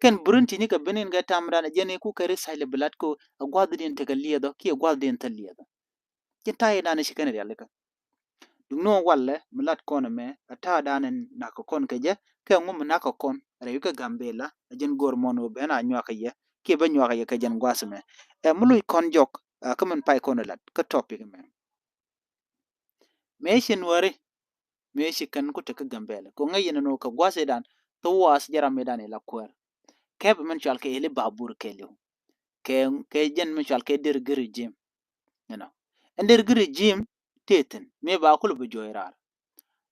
Kɛn birin ti̱c ni kɛ bini in kɛ tam ran ɛ jɛn i̱ ku kɛ ri sac lɛ bi lat kɛ ɣöö ɛ gua̱thdiɛn tekɛ liɛthɔ kiɛ gua̱thdiɛn thil liɛthɔ. Ci ta̱yɛ nani ci kɛn rialikä. Duŋni wä walɛ mi lat kɔn ɛmɛ ɛ ta̱a̱ danɛ nakä kɔn kɛ jɛ kɛ ŋu mi nakä kɔn rɛy wi̱cɛ Gambɛla ɛ jɛn go̱r mɔn wä ben a nyuakä yɛ kiɛ bä nyuakä yɛ kɛ jɛn gua̱a̱th ɛmɛ. Ɛ mi luc kɔn jɔk ɛ kä min pay kɔn ɛ lat kä topic ɛmɛ. Mëë ci Nuɛri mëë ci kɛn ku tek kä Gambɛla kɛ ŋäc yɛn ɛn wä kɛ gua̱a̱th ɛ dan thok wa̱a̱th jɛ ram ɛ dan ila kuäär. Kɛpɛ min cual kɛ ili babur kɛɛliw. Kɛ, kɛ jɛn min cual kɛ der gir regime. You know. Ɛn der gir regime tëë thi̱n mëë ba kulɛ bi juɔc raar.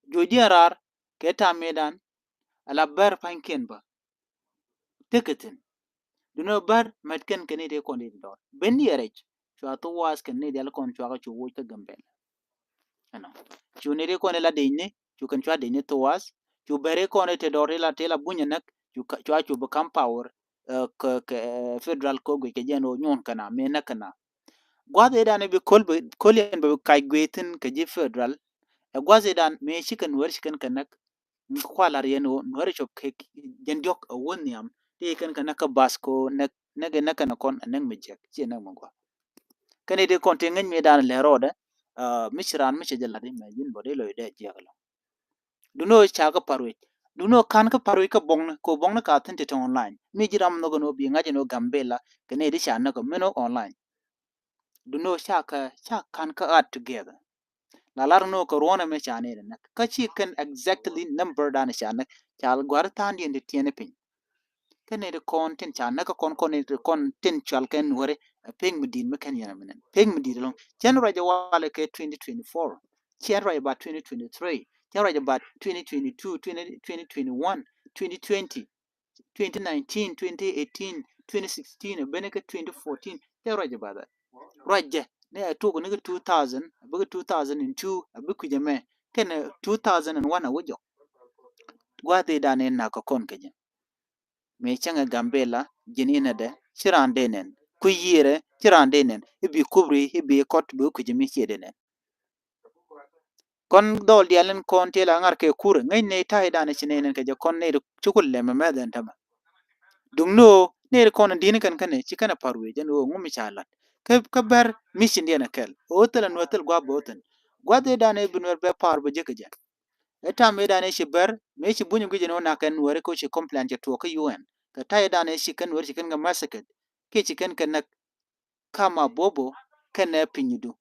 Juɔc jiɛn raar kɛ ta̱a̱ mëë dan ala bär pa̱nykiɛn bä. Tekɛ thi̱n. Duundɛ bär mɛt kɛn kɛ ni dee kɔn dee dɔɔr ben ni rɛc. Cua thok wa̱a̱th kɛn ni dial kɔn cua kɛ cu woc kä Gambɛla. Ɛnɔ. Cu ni dee kɔn dee la dec ni cu kɛn cua dec ni thok wa̱a̱th. Cu bär i̱ kɔn dee te dɔɔr ti la, ti la buny ɛ näk. Cu ka, cua cu bi kam power, eh, kɛ, kɛ, eh, federal kɛ guic kɛ jɛn ɣöö nyuɔn kɛn a mëë näk kɛn a. Gua̱th ëëdan ɛ bi ko̱l bɛ, ko̱l yɛn bɛ bi kac gui̱i̱thin kɛ ji̱ federal. Ɛ gua̱th ëëdan mëë cikɛ Nuäär cikɛn kɛ näk. Mi kua la̱r yɛn ɣöö Nuäär cop kɛ jɛn diɔ̱k ɛ wä nhiam. Ti kɛn kɛ näk kä bath ko näk, näk ɛ näk kɛn kɔn ɛ näk mi jiäk, ci ɛ näk mi gua̱th. Kɛn i̱ ti kɔn ti ŋäc mi dan lɛ rɔɔdɛ, ah, mi ci raan mi cɛ jɛ la̱t imɛ ji̱n bɔ dee loc dee jiäk lɔ. Duno ca kä pa̱r wec. Duno ka̱n kä pa̱r wec kä buɔ̱ŋni, ko buɔ̱ŋni ka thi̱n ti te online. Mi ji̱ ram nhɔk ɛn ɣöö bi ŋa̱c ɛn ɣöö Gambela kɛ nɛy ti ca näk ɛ min ɣöö online. Duno ca kä, ca ka̱n kä add together. La lar ni ɣöö kɛ ruɔ̱n ɛmɛ ca nɛy ti näk. Kä ci kɛn exactly number dan ca näk. Ca gua̱ri tha̱a̱ŋdiɛn ti tiɛni piny. Kɛn nɛy ti kɔn tin ca näk kä kɔn, kɔn nɛy ti kɔn tin cual kɛn Nuäri. Ɛ pek mi di̱i̱t mi kɛn yɛn ɛmɛ nɛn. Pek mi di̱i̱t ɛlɔ̱ŋ. Cɛn ruac ɛ walɛ kɛ twenty twenty-four. Cɛn ruac ɛ ba twenty twenty-three. Cɛn ruac ɛ ba twenty twenty-two, twenty, twenty twenty-one, twenty twenty, twenty nineteen, twenty eighteen, twenty sixteen, ɛ ben kɛ twenty fourteen. Cɛn ruac ɛ ba that. Ruac jɛ ni ɛ tuɔk ni kɛ two thousand, ɛ bi kɛ two thousand and two, ɛ bi kui̱c ɛmɛ. Kɛn ɛ two thousand and one ɛ wä jɔk. Gua̱th i̱ dan in nak kɛ kɔn kɛ jɛ. Mëë cäŋɛ Gambela, ji̱n inɛ dɛ, ci raan dee nɛn. Ku yiërɛ, ci raan dee nɛn. I̱ bi kubri, i̱ bi kɔt, bi kui̱ci mi ciɛ dee nɛn. Kɔn dhɔl diaal in kɔn ti la ŋa̱r kɛ kurɛ. Ŋäc nɛy ta̱ydan ci nɛy nɛn kɛ jɛ kɔn nɛy ci ku lɛmɛ mɛth ɛn tämɛ. Duŋni ɣöö nɛy kɔn in di̱n kɛn kɛn ci kɛn a pa̱r wec ɛn ɣöö ŋu mi ca la̱t. Kä, kä bɛr mi ci diɛn ɛ kɛl. Ɣöö thil ɛn ɣöö thil gua̱a̱p bä ɣöö thi̱n. Gua̱a̱th i̱ dan i̱ bi Nuɛr bɛ pa̱r bä jek kɛ jɛ. Ɛ tam i̱ dan i̱ ci bɛr, mëë ci buny guic ɛn ɣöö nak kɛn Nuɛri kä ci complain cɛ tuɔɔk kä U N. Kɛ ta̱yɛ dan i̱ ci kɛn Nuɛri ci kɛn kɛ massacre. Kiɛ ci kɛn kɛ näk kam a bobo kɛn ɛ pinydu.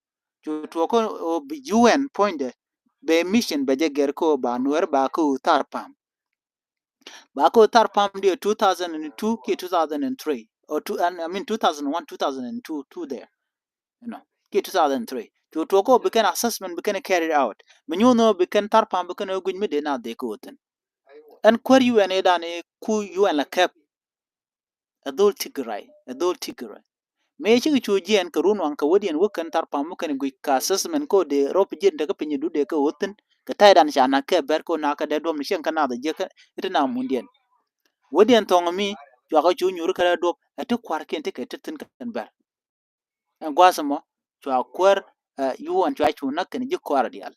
Cu tuɔɔk kä ɣöö bi U N puɔ̱nydɛ bɛ mission bɛ jɛ gɛr kä ɣöö ba Nuɛri ba kä ɣöö thar pam. Ba kä ɣöö thar pam diɛ two thousand and two kiɛ two thousand and three. Or two, and, I mean two thousand one, two thousand and two, two there. You know, kiɛ two thousand three. Cu tuɔɔk kä ɣöö bi kɛn assessment bi kɛn carried out. Mi nyuɔ̱n ɣöö bi kɛn thar pam bi kɛn ɣöö guic mi dee na dhek kä ɣöö thi̱n. Ɛn kuäär U N i̱ dan i̱ ku U N la kɛp. Ɛ dhol Tigray, ɛ dhol Tigray. Mëë cikɛ cu jiɛɛn kɛ run waŋ kɛ wädiɛn wä kɛn thar pam wä kɛn guic kɛ assessment kä dee rɔp jiɛn tekä piny du dee kɛ ɣöö thi̱n. Kɛ ta̱ydan ca nak kɛ bɛr kɛ ɣöö nak kɛ dee duɔ̱p ni cieŋ kä nath ɛ jiäk kä i̱ ti na mundiɛn. Wädiɛn thɔŋ mi cuakɛ cu nyuur kɛ dee duɔ̱p ɛ ti kua̱rkiɛn ti kɛ ti thi̱n kɛn bɛr. Ɛn gua̱a̱th ɛmɔ cua kuäär, eh, U N cua cu näk kɛn ji̱ kɔaarɛ diaal.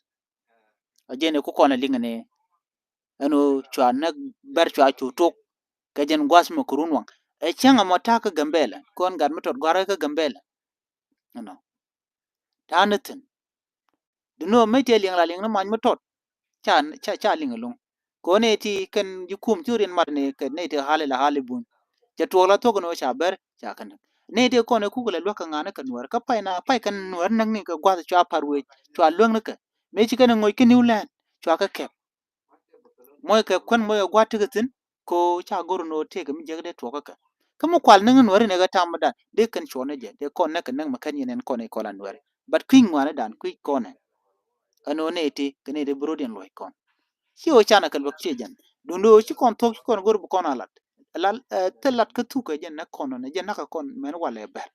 A jɛn i̱ ku kɔn ɛ liŋɛ ni ɛn ɣöö cua näk bɛr cua cu tok. Kɛ jɛn gua̱a̱th ɛmɔ kɛ run waŋ. Ɛ cäŋ ɛmɔ ta̱a̱ kä Gambela kɔn gat mi tɔt gua̱a̱r kä Gambela. Ɛnɔ ta̱a̱ ni thi̱n. Duno mëë tëë liɛŋ la liɛŋ ni mac mi tɔt. Ca, ca, ca liŋ ɛlɔ̱ŋ. Kɛ ɣöö nɛy ti kɛn ji̱ kum ci riɛn mat ni kɛ nɛy ti ɣa̱li la ɣa̱li buny. Cɛ tuɔɔk la thuɔ̱k ni ɣöö ca bɛr ca kɛn. Nɛy ti kɔn ɛ kuk la luäk kɛ ŋa̱n ni kɛ Nuäär kä pay na pay kɛn Nuäär näk ni kɛ gua̱th cua pa̱r wec cua luäk ni kɛ. Mëë ci kɛn ɛ ŋoc kä New Land cua kɛ kɛp. Moc kɛ kuän moc kɛ gua̱a̱th tekɛ thi̱n. Ko ca go̱r ni ɣöö tëëkɛ mi jiäk dee tuɔɔk kä kɛ. Kä mi kual näk ni Nuäär ni kɛ tam mi dan dee kɛn cuɔ̱ɔ̱n ni jɛ dee kɔn näk kɛ näk mi kɛn yɛn ɛn kɔn i̱ kɔl a Nuäär. But kui̱ny ŋuani dan kui̱ kɔn ɛ. Ɛn ɣöö nɛy ti kɛ nɛy ti bi rɔ̱diɛn luɔ̱c kɔn. Ci ɣöö canɛ kɛ luäk ciɛ jɛn. Duundɛ ɣöö ci kɔn thuɔ̱k ci kɔn go̱r bi kɔn a lat. Lal, eh, thil lat kä thuk kɛ jɛn näk kɔn ɣän ɛ jɛn näk kɛ kɔn mɛn walɛ bɛr.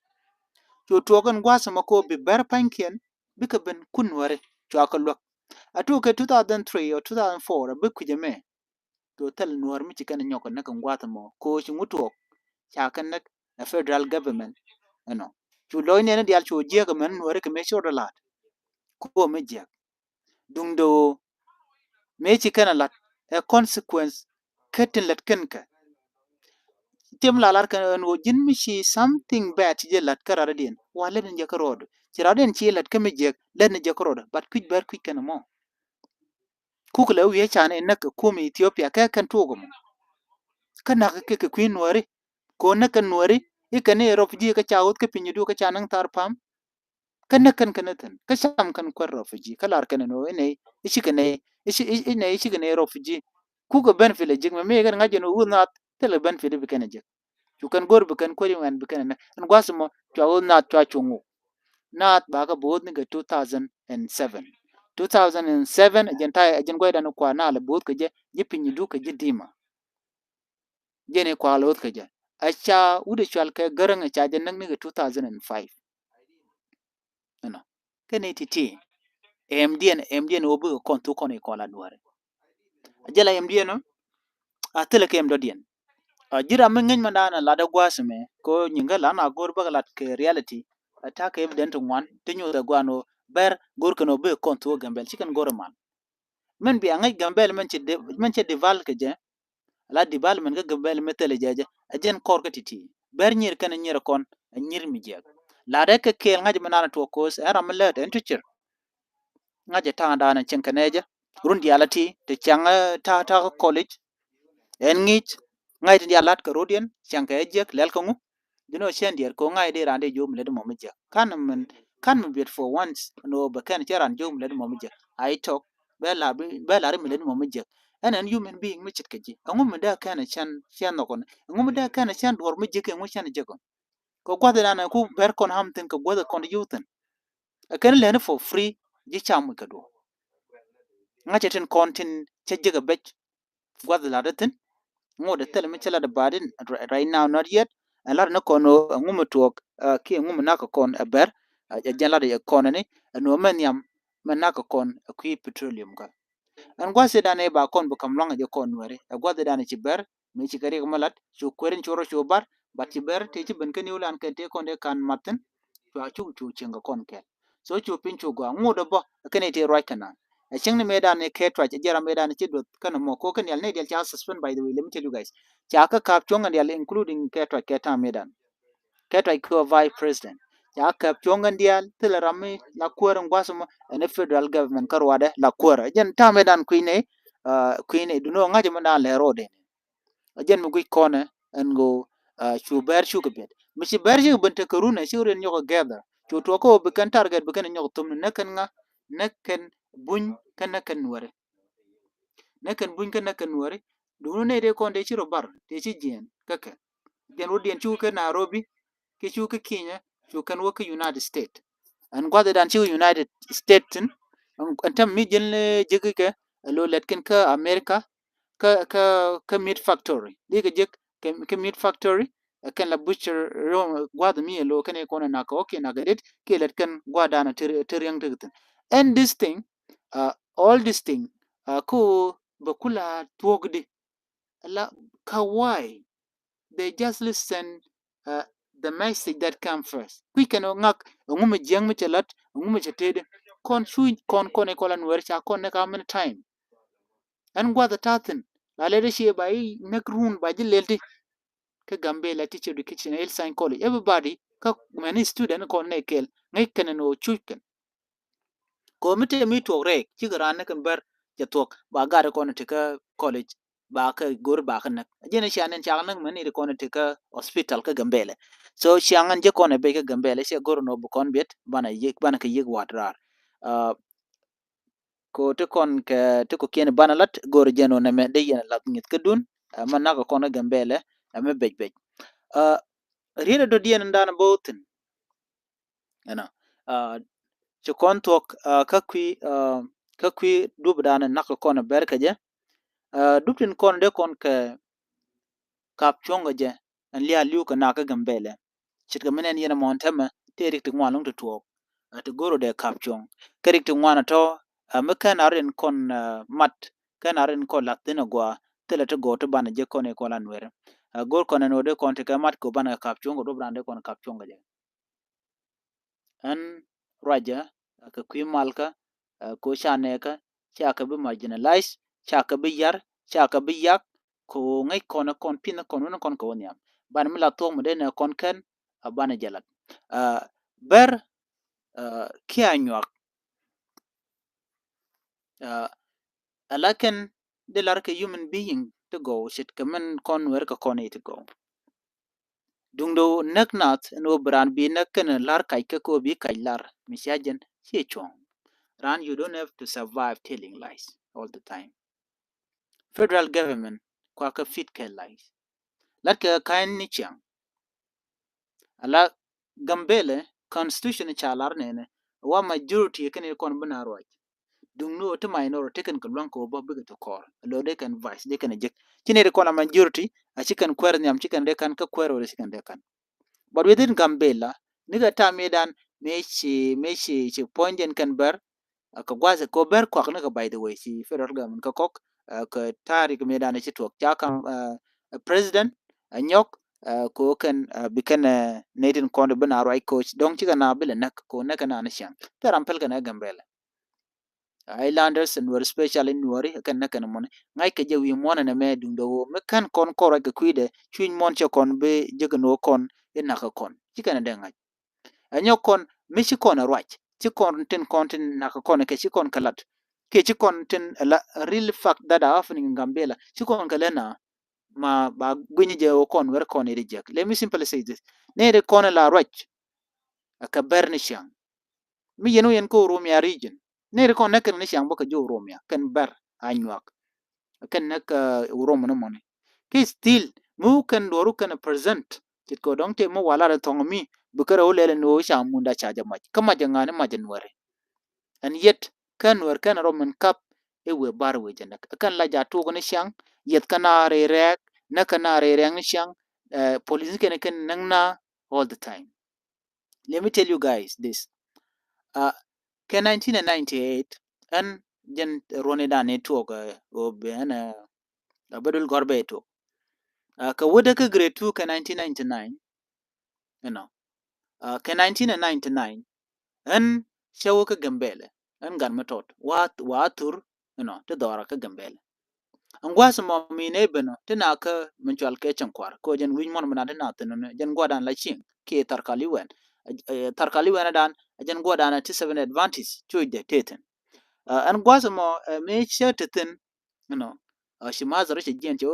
Cu tuɔɔk ɛn gua̱a̱th ɛmɔ kɛ ɣöö bi bɛr pa̱nykiɛn bikɛ ben kun Nuääri cua kɛ luäk. A tuɔɔk kɛ two thousand three or two thousand four a bi kui̱c ɛmɛ. Kɛ ɣöö thil Nuäär mi ci kɛn nyɔk kɛ näk kɛ gua̱a̱th ɛmɔ kɛ ɣöö ci ŋut tuɔɔk ca kɛ näk ɛ federal government. Ɛnɔ cu lɔcniɛn ni diaal cu jiääk ɛmɛn Nuääri kɛ mëë ci rɔɔdɛ la̱t. Kɛ ɣöö mi jiääk. Duundɛ ɣöö mëë ci kɛn a la̱t ɛ consequence kä tin lät kɛn kɛ. Tim la lar kɛn ɛn ɣöö ji̱n mi ci something bad ci jɛ la̱t kä radɔ̱diɛn wa lät ni jɛ kä rɔɔdɛ. Ci radɔ̱diɛn ci la̱t kä mi jiääk lät ni jɛ kä rɔɔdɛ, but kui̱c bär kui̱c kɛn ɛmɔ. Kuk lɛ wi̱i̱ can in näk kɛ kum Ethiopia kɛ kɛn tuɔɔk ɛmɔ. Kä nak kɛ kɛ kui̱ Nuääri. Kɛ ɣöö näk kɛn Nuääri i̱ kɛn i̱ refugee kä ca ɣöth kä piny idu kä ca näŋ thar pam. Kä näk kɛn kɛn thi̱n kä cam kɛn kuäär refugee kä lar kɛn ni ɣöö inɛ i̱ cikɛ nɛ i̱ ci i̱ nɛ i̱ cikɛ nɛ refugee. Kukɛ benefit lɛ ji̱k mɛ mi kɛn ŋa̱c jɛn ɣöö wuth naath thilɛ benefit bi kɛn ɛ ji̱k. Cu kɛn go̱r bi kɛn kuäär i̱ ŋuɛn bi kɛn ɛ nɛ ɛn gua̱th mɔ cua wuth naath cua cuŋ wuk. Naath bakɛ bo̱o̱th ni kɛ two thousand and seven. Two thousand and seven ɛ jɛn ta̱yɛ ɛ jɛn gua̱cdan kua naalɛ bo̱o̱th kɛ jɛ ji̱ piny idu kɛ ji̱ Dima. Jɛn i̱ kua lo̱th kɛ jɛ a ca wut i̱ cual kɛ Gäräŋ ca jɛ näk ni kɛ two thousand and five. Ɛnɔ kɛ ni ti̱ti̱ ɛmdiɛn ɛmdiɛn ɣöö bikɛ kɔn thuk kɔn i̱ kɔn la duäärɛ. A jɛ la ɛmdiɛn ɔ a thilɛ kɛ ɛm dɔ̱diɛn. A ji̱ ram mi ŋäc ma da̱a̱n a lat ɛ gua̱a̱th ɛmɛ kɛ ɣöö nyiŋ kä lan a go̱r bäkɛ lat kɛ reality. ɛ ta̱a̱ kɛ evident ti ŋuan ti nyuuth ɛ guan ɣöö Bɛr go̱r kɛn ɣöö bi kɔn thuɔ̱k Gambɛl ci kɛn go̱r ɛ mal. Min bia ŋäc Gambɛl min cɛ de-, min cɛ develop kɛ jɛ. La development kä Gambɛl mi thilɛ jɛ jɛ ɛ jɛn kɔr kä ti̱ti̱. Bɛr nyir kɛn nyir kɔn ɛ nyir mi jiɛk. La dee kɛ kɛɛl ŋa̱c mi naan tuɔɔk ko̱o̱s ɛ ram mi lät ɛn tucir. Ŋa̱c ɛ ta̱a̱ŋ daanɛ cieŋ kɛ nɛɛ jɛ run diaal a ti ti ciaŋ ta̱a̱ ta̱a̱ kä college. Ɛn ŋi̱i̱c ŋa̱c ti diaal la̱t kɛ rot yɛn ciaŋ kɛ ɛ jiɛk lɛl kɛ ŋu. Duni ɔ cɛn diɛɛr kɛ ŋa̱c dee raan dee jiök mi lät mɔ mi jiɛk. Kan min, kan mi biɛt for once ni ɣöö bɛ kɛn cɛ raan jiök mi lät mɔ mi jiɛk. A itɔk bɛ la̱r bi, bɛ la̱r mi lät mɔ mi jiɛk. Ɛn ɛn human being mi ce̱tkɛ ji̱ ɛŋu mi dee kɛn cɛn, cɛn nhɔk ɔn ɛŋu mi dee kɛn cɛn duɔ̱r mi jiɛk ɛŋu cɛn jiɛk ɔn. Kɛ gua̱th idan ɛ ku Bɛr kɔn ham thi̱n kɛ gua̱th ɛ kɔn yio̱w thi̱n. Ɛ kɛn lɛni for free ji̱ cam mi kɛ duɔ̱ɔ̱r. Ŋa̱cɛ tin kɔn tin cɛ jiɛk ɛ bɛc. Gua̱th lat ɛ thi̱n ŋot ɛ thil mi cɛ lat ɛ ba̱a̱din right now, not yet. Ɛn lat ni kɔn ɣöö ɛŋu mi tuɔɔk kiɛ ɛŋu mi nak kɛ kɔn ɛ Bɛr. Ɛ jɛn lat ɛ kɔn ɛni ɛn ɣöö mɛ nhiam mɛ nak kɛ kɔn ɛ kui̱ petroleum kä. Ɛn gua̱th idan ɛ ba kɔn bi ka̱m luaŋ ɛ jɛ kɔn Nuɛri ɛ gua̱th idan ɛ ci Bɛr mi ci kɛ riɛk mi lat cu kueer in cu rɔ cu bar. But ci Bɛr tëë ci ben kä New Land kɛn tëë kɔn dee kan mathin. Cua cuk cu cieŋ kɛ kɔn kɛl. So cu piny cu gɔaa ŋot ɛ bä ɛ kɛn iti ruac kɛ naŋ. Ɛ cieŋ ni mëëdan ni kɛ tuac ɛ jɛra mëëdan ni ci duɔth kɛn mɔ ko kɛn yal ni dial ca suspend, by the way, let me tell you guys. Ca kä ka̱p cuɔ̱ŋ ɛn dial including kɛ tuac kɛ ta̱a̱ mëëdan. Kɛ tuac kɛ vice president ca käp cuɔ̱ŋ kɛn diaal thilɛ ram mi la kuäär in gua̱th mɔ ɛn federal government kä ruadɛ la kuäär. Jɛn ta̱a̱ mëëdan kui̱ nɛy, kui̱ nɛy duni ɔ ŋa̱c mëëdan lɛ ro̱o̱dɛ. A jɛn mi guic kɔnɛ ɛn ɣöö cu Bɛr cukɛ biɛt mi ci Bɛr cikɛ ben tekɛ run ɛ cikɛ riɛn nyɔk ɛ gather cu tuɔɔk kä ɣöö bi kɛn target bi kɛn nyɔk thom ni näk kɛn ŋa, näk kɛn buny kä näk kɛn Nuɛri. Näk kɛn buny kä näk kɛn Nuɛri. Duŋni nɛy dee kɔn dee ci rɔ bar dee ci jiɛɛn kä kɛ. Jɛn wä diɛn cukɛ kä Nairobi kiɛ cukɛ kä Kenya, cukɛ kɛn wä kä United States. Ɛn gua̱th idan cikɛ United States thi̱n. Ɛn tɛm mi jiɛn jiäk kɛ ɛ lo̱ lɛt kɛn kä America kä, kä, kä meat factory dikɛ jiäk kä meat factory. Ɛ kɛn la butcher rɛw gua̱th mi ɛ lo̱ kɛn ɛ kɔn ɛ nak kɛ wä kiɛ nak kɛ det kiɛ lɛt kɛn gua̱dan ɛ te riäŋ tekɛ thi̱n. And this thing, all this thing, kä bɛ kula thuɔ̱k di la ka why they just listen the message that come first. Kui̱ kɛn ŋak ɛŋu mi jiäŋ mi cɛ lat ɛŋu mi cɛ tëëdi. Kɔn cu kɔn kɔn ikɔl a Nuɛri ca kɔn ni ka many time. Ɛn gua̱th ɛ ta̱thi̱n la lɛt i̱ ciɛ ba i̱ näk run ba ji̱ lɛl ti. Kä Gambela teacher education, health science college, everybody kä many student kɔn nɛ kɛl ŋäc kɛn ɛn ɣöö cuc kɛn. Kɛ ɣöö mi tëë mi tuɔɔk rɛɛk cikɛ raan ni kɛn Bɛr cɛ thuɔ̱k ba gat kɔn ti kä college ba kä go̱r ba kä näk. Jɛn cia nɛn cak näk mɛn iri kɔn ti kä hospital kä Gambela. So cia ŋän jɛ kɔn ɛ bec kä Gambela cia go̱r nɔ bi kɔn biɛt banɛ yik banɛ kɛ yik wat raar. Ko ti kɔn kɛ ti kɔ kiɛn banɛ lat go̱r jɛn ɔ nɛmɛ dee yɛn lath ŋi̱th kä dun. Mɛ nak kɔn kä Gambela mɛ bec bec. Riet ɛ dot yɛn dan bo̱o̱thin. Ɛnɔ ci kɔn thuɔ̱k kä kui̱ kä kui̱ dup dan nak kɔn Bɛr kɛ jɛ. Dup tin kɔn dee kɔn kɛ kap cuɔ̱ŋ kɛ jɛ ɛn liaal li̱w kɛ nak kä Gambela. Ce̱tkɛ mi nɛn yɛn ɛmɔ ɛn täämɛ tëë rik ti ŋuan lo̱ŋ ti tuɔɔk. Ti go̱r ɔ dee kap cuɔ̱ŋ kä rik ti ŋuan ɛ tɔ̱ mi kɛn a rin kɔn mat kɛn a rin kɔn lath thin agua. Thilɛ ti gɔɔ ti banɛ jek kɔn ikɔn la Nuɛri. Go̱r kɔn ɛn ɣöö dee kɔn ti kɛ mat kɛ ɣöö banɛ kɛ kap cuɔ̱ŋ kɛ duɔ̱p raan dee kɔn kap cuɔ̱ŋ kɛ jɛ. Ɛn ruacä kɛ kui̱ malkä ko ca nɛɛkä ca kɛ bi marginalize, ca kɛ bi yar, ca kɛ bi yak. Ko ŋäc kɔn kɔn pi̱n kɔn wun kɔn kɛ wä nhiam. Banɛ mi la thuɔ̱k mi dee nɛ kɔn kɛn a banɛ jɛ lat. Bɛr kiɛ a nyuak. Ala kɛn di lar kɛ human being ti gɔw ce̱tkɛ min kɔn Nuɛr kɛ kɔn i̱ ti gɔw. Duŋdɛ näk nath ɛn ɣöö bi raan bi näk kɛn lar kac kä kɛ ɣöö bi kac lar mi cia jɛn ciɛ cuɔ̱ŋ. Raan, you don't have to survive telling lies all the time. Federal government kua kä fit kɛ lies. Lat kɛ ka̱n ni ciaŋ. Ala Gambela constitution ca lar nɛnɛ wa majority kɛn kɔn bi na ruac. Duŋni ɣöö ti minority kɛn kɛ luaŋ kɛ ɣöö bä bikɛ ti kɔɔr. Lo̱ dee kɛn vice dee kɛn jek. Ci nɛy ti kɔn a majority a ci kɛn kuɛɛr nhiam ci kɛn dee ka̱n kä kuɛɛr ɣöö dee ci kɛn dee ka̱n. But within Gambela nikɛ tam i̱ dan mëë ci mëë ci ci puɔ̱nydiɛn kɛn Bɛr. Kɛ gua̱th kɛ Bɛr kuak nikɛ, by the way, ci federal government kɛ kɔk kɛ tarik mëë dan ci tuɔk ca kam president a nyɔk. Ko kɛn bi kɛn nɛy tin kɔn bi na ruac coach dɔ̱ŋ cikɛ na bi lɛ näk ko näk kɛ na ni ciaŋ. Thil ram päl kɛn ɛ Gambɛlɛ. Islanders and were special in Nuɔri kɛn näk kɛn mɔni ŋa̱c kɛ jɛ wi̱i̱ muɔ̱n ɛn ɛmɛ duundɛ ɣöö mi kɛn kɔn kɔn ruac kɛ kui̱dɛ cuc muɔ̱n cɛ kɔn bi jek ni ɣöö kɔn in nakä kɔn cikɛn ɛ dee ŋa̱c. Ɛ nyɔk kɔn mi ci kɔn ɛ ruac ci kɔn tin kɔn tin nakä kɔn kɛ ci kɔn kɛ lat kɛ ci kɔn tin la real fact that are happening in Gambela ci kɔn kɛ lena ma ba gui̱ny jɛ ɣöö kɔn wer kɔn iri jek. Let me simply say this. Neri kɔn la ruac ɛ kɛ bɛr ni ciaŋ. Mi yɛn wä yɛn kä Oromia region. Neri kɔn nɛ kɛn ni ciaŋ bä kɛ ji̱ Oromia kɛn bɛr a nyuak. Kɛn nɛ kɛ Oromo ni mɔni. Ki still mi wä kɛn duɔru kɛn present. Cit kɛ dɔŋ tëë mi wala rɛ thɔŋ mi bi kɛ rɛ wä lɛlɛ ni wä ca munda ca jɛ mac kä mac jɛ ŋa̱ni mac jɛ Nuɛri. And yet kɛn Nuɛr kɛn rɔ min kap i̱ wëë bar wëë jɛ näk kɛn la ja tuuk ni ciaŋ. Yɛth kɛn a rɛy rɛɛk nɛ kɛn a rɛy rɛɛk ni ciaŋ. Police ni kɛn kɛn näŋ na all the time. Let me tell you guys this. Kɛ nineteen ninety-eight ɛn jɛn ruɔni dan ni tuɔk ɛ wä ben ɛ bä dul gɔr bɛ tuɔk. Kɛ wädɛ kɛ grade two kɛ nineteen ninety-nine. You know. Kɛ nineteen ninety-nine ɛn cɛ wä kä Gambɛlɛ ɛn gat mi tɔt wa wa thur. You know ti dhɔra kä Gambɛlɛ. Ɛn gua̱a̱th mɔ mi nɛ ben ti na kä min cual kɛ cɛŋ kuar kɛ jɛn wi̱c mɔn mi na ti na thin jɛn gua̱dan la cieŋ kiɛ tharkali wɛn. Tharkali wɛn dan jɛn gua̱dan ti seven advantage cuc dɛ te thin. Ɛn gua̱a̱th mɔ mi cɛ te thin. You know. Ci mathar cɛ jiɛn cɛ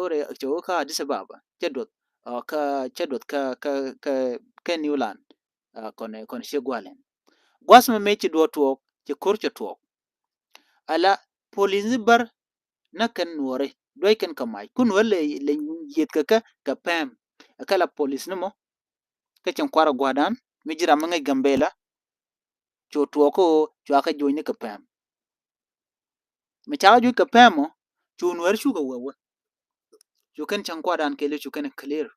wä kä Addis Ababa cɛ duɔth kä cɛ duɔth kä kä kä New Land. Kɔn kɔn ci gua̱lɛn gua̱a̱th mɔ mi ci duɔth tuɔɔk cɛ ko̱r cɛ tuɔɔk. Ala police bär nä kɛn Nuɔri duec kɛn kɛ mac kun wä lɛ lɛ yieth kɛ kɛ kɛ pɛm. Kɛ la police ni mɔ kɛ cin kuarɛ gua̱dan mi ji̱ ram mi ŋäc Gambela. Cu tuɔɔk kä ɣöö cua kɛ juɔ̱cni kɛ pɛm. Mi ca kɛ juɔ̱c kɛ pɛm ɔ cu Nuɛri cukɛ wee wä. Cu kɛn cäŋ kua̱dan kɛɛliw cu kɛn clear.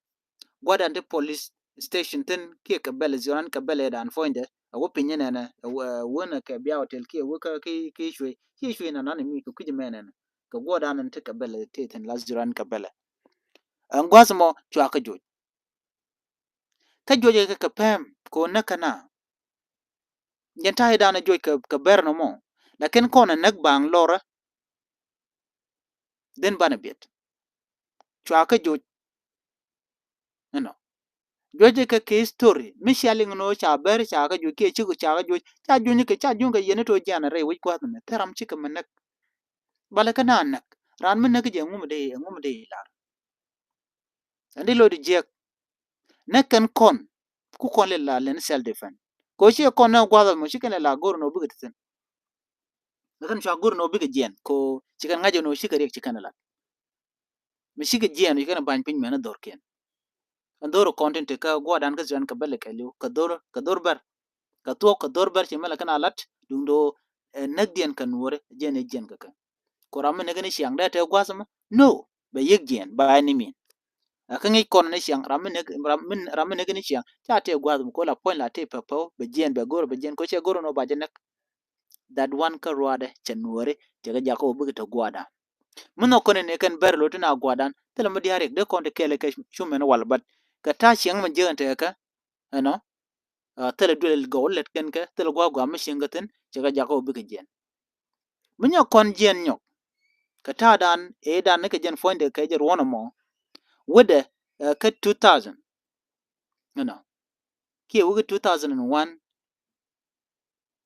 Gua̱dan ti police station thin kiɛ kɛ bɛl ziɔran kɛ bɛl ɛ dan puɔ̱nydɛ. Ɛ wä piny nɛnɛ ɛ wä nɛ kɛ bia hotel kiɛ wä kä ki ki cuɛ kiɛ cuɛ nɛnɛ ni mi kɛ kui̱c mɛ nɛnɛ. Kɛ gua̱dan ti kɛ bɛl ti thin la ziɔran kɛ bɛl ɛ. Ɛn gua̱th mɔ cua kɛ juɔc. Kä juɔc kɛ kɛ pɛm kɛ wä näk kɛ na. Jɛn ta̱a̱ i̱ da̱a̱n ɛ juɔc kɛ bɛr nɔmɔ. Lakin kɔn ɛ näk ba̱a̱ŋ lɔrä. Dhin banɛ biɛt cua kä joc. Inɔ juɔc kɛ kɛ history mi cia liŋ ni ca bɛr ca kä joc kiɛ cik ca kä joc ca juny kɛ ca juny kɛ yɛn ni to jian rɛy wec gua̱th mɛ thil ram cikɛ mi näk. Balɛ kä na näk ran mi näk jɛ ŋum dee ŋum dee lar. Ɛn di lo̱c di jiɛk. Nɛ kɛn kɔn ku kɔn lɛ la lɛn self defense. Ko ci kɔn nɛ gua̱th mɔ ci kɛn lɛ la go̱r nɔ bikɛ ti thin. Mɛ kɛn cua go̱r nɔ bikɛ jiɛn ko ci kɛn ŋa̱c nɔ ci kɛ riɛk ci kɛn lat. Mɛ ci kɛ jiɛn ci kɛn ba̱ny piny mɛn dhor kiɛn. Ɛn dhor kɔn tin te kä gua̱dan kä ziɔn kɛ bɛl kɛ liw kɛ dhor kɛ dhor bɛr. Kɛ thuɔk kɛ dhor bɛr ci mɛ la kɛn a lat duŋ do. Ɛ näk diɛn kɛ nuɔri jiɛn i̱ jiɛn kɛ kɛ. Ko ram mi näk ni ciaŋ dee te gua̱th mɔ no bɛ yek jiɛn ba ni min. Ɛ kä ŋic kɔn ni ciaŋ ram mi näk ram mi näk ni ciaŋ ca te gua̱th mɔ ko la puɔ̱ny la te pɛpɛw bɛ jiɛn bɛ go̱r bɛ jiɛn ko cɛ go̱r nɔ ba jɛ näk. That one kä ruaadɛ cɛ nuɔri cɛ kɛ jakä wä bikɛ te gua̱dan. Mi nhɔk kɔn ni kɛn bɛr lo ti na gua̱dan thilɛ mi dia̱a̱ riɛk dee kɔn ti kɛɛl kɛ cumɛn wal bat kɛ ta̱a̱ ciaŋ mi jiɛn te kɛ. Ɛnɔ thilɛ duël gɔw lɛt kɛn kɛ thilɛ gua̱a̱ gua̱a̱ mi cieŋ kɛ thi̱n cɛ kɛ jakä wä bikɛ jiɛn. Mi nyɔk kɔn jiɛn nyɔk kɛ ta̱a̱ dan ëë dan ni kɛ jiɛn puɔ̱nydɛ kɛ jɛ ruɔ̱n ɛmɔ. Wädɛ kä two thousand. Ɛnɔ kiɛ wikɛ two thousand and one.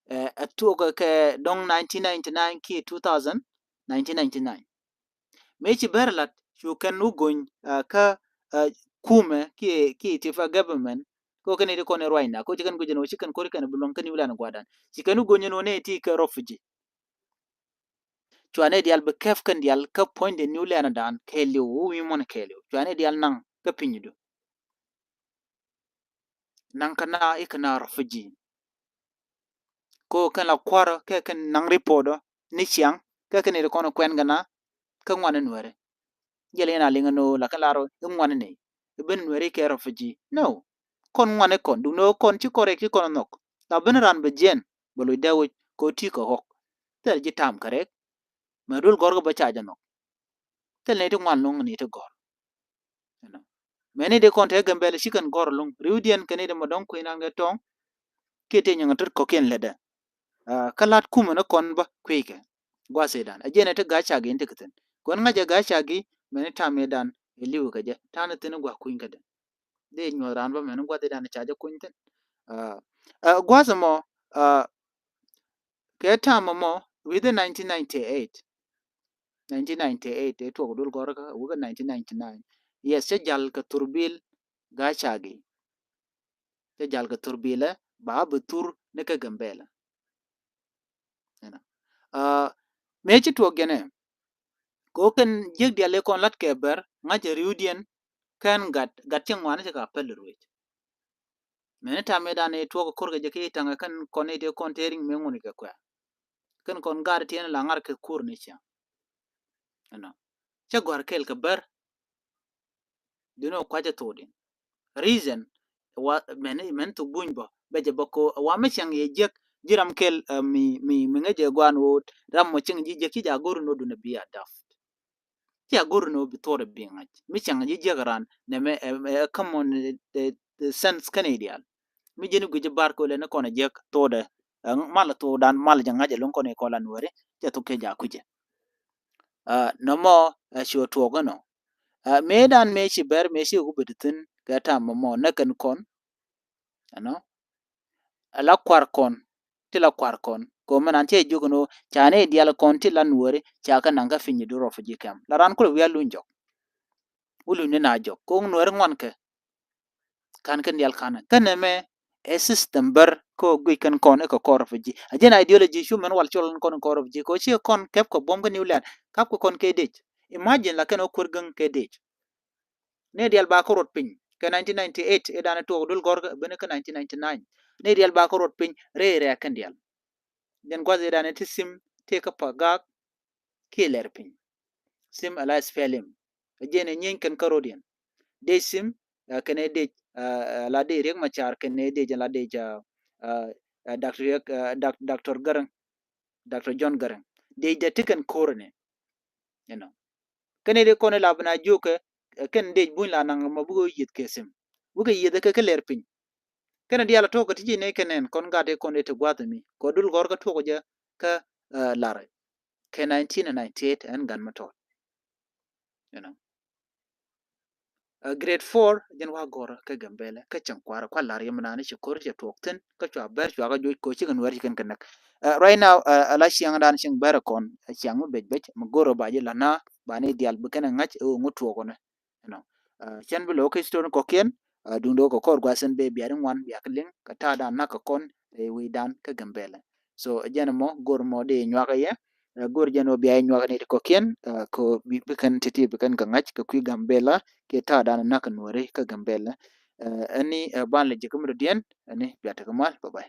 Ɛ tuɔk kɛ dɔŋ nineteen ninety-nine kiɛ two thousand, nineteen ninety-nine. Mëë ci bɛr lat cu kɛn wä gony kä kumɛ kiɛ kiɛ ti federal government. Ko kɛn iti kɔn i ruacna ko ci kɛn guic ni wä ci kɛn kori kɛn bi luɔŋ kɛn iwlan guadan ci kɛn wä gony ni wä ni ti kɛ refugee. Cuanɛ dial bi kɛp kɛn dial kä puɔ̱nydɛ ni wä lɛn dan kɛɛliw wä wi̱i̱ muɔn kɛɛliw cuanɛ dial naŋ kä pinydu. Naŋ kä na i̱ kä na refugee. Ko kɛn la kuarä kɛ kɛn naŋ report ni ciaŋ kɛ kɛn iri kɔn kuɛn kɛ na kä ŋuan ni nuɛri. Jɛl in a liŋ ni la kɛn la rɔ i̱ ŋuan ni i̱ ben nuɛri kɛ refugee no. Kɔn ŋuan ni kɔn duŋ ni kɔn ci kɔn rɛk ci kɔn nhɔk la ben ran bɛ jiɛn bɛ loc dee wec ko ti kɛ ɣɔk. Thil ji̱ tam kɛ rɛk mɛ duel gɔr kɛ bɛ ca jɛ nhɔk. Thil ni ti ŋuan luŋ ni ti gɔr. Mɛni dee kɔn te Gambɛl ci kɛn gɔr ɛlɔ̱ŋ. Riwdiɛn kɛn i̱ dee ma dɔ̱ŋ kui̱ nan kɛ tɔ̱ŋ. Kiɛ tëë nyaŋ tät kɔ̱kiɛn lätdɛ. Ah, kä la̱t kumɛ ni kɔn bä kui̱kɛ. Gua̱a̱th i̱dan. A jɛn ɛ ti Gachagi in ti kɛ thi̱n. Kuɛn ŋa̱cɛ Gachagi mɛni tam i̱dan ɛ li̱w kɛ jɛ. Ta̱a̱n i̱ thi̱n i̱ gua̱a̱ kui̱ny kädɛ. Dee nyuɔth raan bä mɛni gua̱a̱th i̱dan ca jɛ kuny thi̱n. Ah, ah, gua̱a̱th ɛmɔ, ah, kɛ tam ɛmɔ within nineteen ninety-eight. Nineteen ninety-eight ɛ tuɔk dul gɔrkä wikɛ nineteen ninety-nine. Yes, cä jal kɛ thurbil Gachagi. Cä jal kɛ thurbilɛ ba bi thur ni kɛ Gambɛla. Ɛnɔ. Ah, mëë ci tuɔk jɛnɛ. Kɛ ɣöö kɛn jiäk diaal ëë kɔn la̱t kɛ bär ŋa̱cɛ ri̱wdiɛn kɛn gat, gat cieŋ ŋuani cɛ ka päl ruëc. Mëni tam mëëdan i̱ tuɔk ko̱r kɛ jɛ ki i̱ taŋɛ kɛn kɔn i̱ dee kɔn tëë riŋ mëë ŋuni kɛ kuɛ. Kɛn kɔn gaat tiɛn la ŋa̱r kɛ ko̱r ni ciaŋ. Ɛnɔ. Cä gɔ̱a̱r kɛɛl kɛ bär. Duno kuacä thokdin. Reason, wa, mɛn, mɛn thok buny bä, bɛ jɛ bä ko, wa mi cieŋ yɛ jiäk, ji̱ ram kɛl, eh, mi, mi, mi ŋäcɛ guan wot, ram mɔ cieŋ ji̱ jiäk, ci ja go̱r ni wot dun bi a daft. Ci ja go̱r ni wot bi thok bi ŋa̱c. Mi cieŋ ji̱ jiäk ran, nɛ mɛ, eh, eh, common, eh, eh, sense kɛn idial. Mi jɛn guic bar ko lɛ ni kɔn jiäk thokdɛ, eh, mal thokdan, mal jɛ ŋa̱c ɛlɔ̱ŋ kɔn ikɔl an weri, cɛ thok kɛ ja kucɛ. Ah, nɔmɔ, eh, ci wä tuɔk inɔ. Ah, mëëdan mëë ci bɛr, mëë ci ku bɛ ti thi̱n, kɛ tam mɔmɔ, nɛ kɛn kɔn. Ɛnɔ. Ala kuar kɔn, ti la kuar kɔn. Kɛ mɛn an cɛ jiök inɔ, ca ni dial kɔn, ti la nuɔri, ca kɛ naŋ kä piny du refugee camp. La ran kulɛ wi̱i̱ a luny jɔk. Wä luny ni na jɔk. Kɛ nuɔri ŋuan kɛ. Kan kɛn dial kanɛ. Kɛn ɛmɛ, ɛ system bär kä guic kɛn kɔn ikɛ kɔr refugee. A jɛn ideology cu mɛn wal cɔl kɔn kɔr refugee. Kɛ ci kɔn kɛp kɛ buɔm kä nuclear. Kap kɛ kɔn kɛ dec. Imagine la kɛn ɔ kuer gäŋ kɛ dec. Ni dial ba kä ruɔt piny. Kɛ nineteen ninety-eight, idan tuɔk dul gɔr kɛ, ben kä nineteen ninety-nine. Ni dial ba kä ruɔt piny, rɛy rɛɛ kɛn dial. Jɛn guath idan ti sim, ti kä pa gak, kiɛ lɛr piny. Sim ala S P L M. A jɛn ɛ nyieeny kɛn kä rodiɛn. Dec sim, ah, kɛn ɛ dec, ah, ah, la dec Riek Machar, kɛn ɛ dec, la dec, ah, ah, ah, Doctor Riek, ah, Doc-, Doctor Garang, Doctor John Garang. Dec dɛ ti kɛn ko̱r ni. You know. Kɛn ɛ dec kɔn ɛ la bina jiök kɛ, eh, kɛn dec buny la naŋ ma bikɛ yieth kɛ sim. Bikɛ yieth kɛ kɛ lɛr piny. Kɛn ɛ dial a tuɔk kɛ ti ji̱ ni kɛn ɛn kɔn gat ɛ kɔn ɛ ti gua̱th mi. Kɔ dul gɔr kä tuɔk jɛ kä, ah, lar. Kɛ nineteen ninety-eight ɛn gan mi tɔt. You know. Ah, grade four, jɛn wa gɔr kä Gambɛlɛ, kä cieŋ kuarɛ, kua lar yɛ mi nani ci ko̱r cɛ tuɔk thi̱n, kä cua bɛr cua kä juɔc ko̱ cikɛ nuɛr cikɛn kɛ näk. Ah, right now, ah, ala ciaŋ dan cieŋ bɛr kɔn, ah, ciaŋ mi bec bec, mi go̱r ba ji̱ la na, ba ni dial bi kɛn ɛ ŋa̱c, ɛ ɣöö ŋut tuɔk ɔnɛ. You know. Ah, cɛn bi lo̱k kä history kɔkiɛn, ah, duŋ do̱k kɛ kɔr gua̱th ɛn bɛ bia di ŋuan bia kɛ liŋ, kɛ ta̱a̱ dan nak kɛ kɔn, ɛ wi̱i̱ dan kä Gambɛlɛ. So, jɛn mɔ, go̱r mɔ di nyuak yɛ, ah, go̱r jɛn mɔ bia nyuak ni ti kɔkiɛn, ah, kɛ bi, bi kɛn ti ti bi kɛn kɛ ŋa̱c kɛ kui̱ Gambɛlɛ, kɛ ta̱a̱ dan nak kɛ nuɔri kä Gambɛlɛ. Ah, ɛni, ah, ban lɛ ji̱ kä mi dɔ̱diɛn, ɛni bia tekɛ mal, bye bye.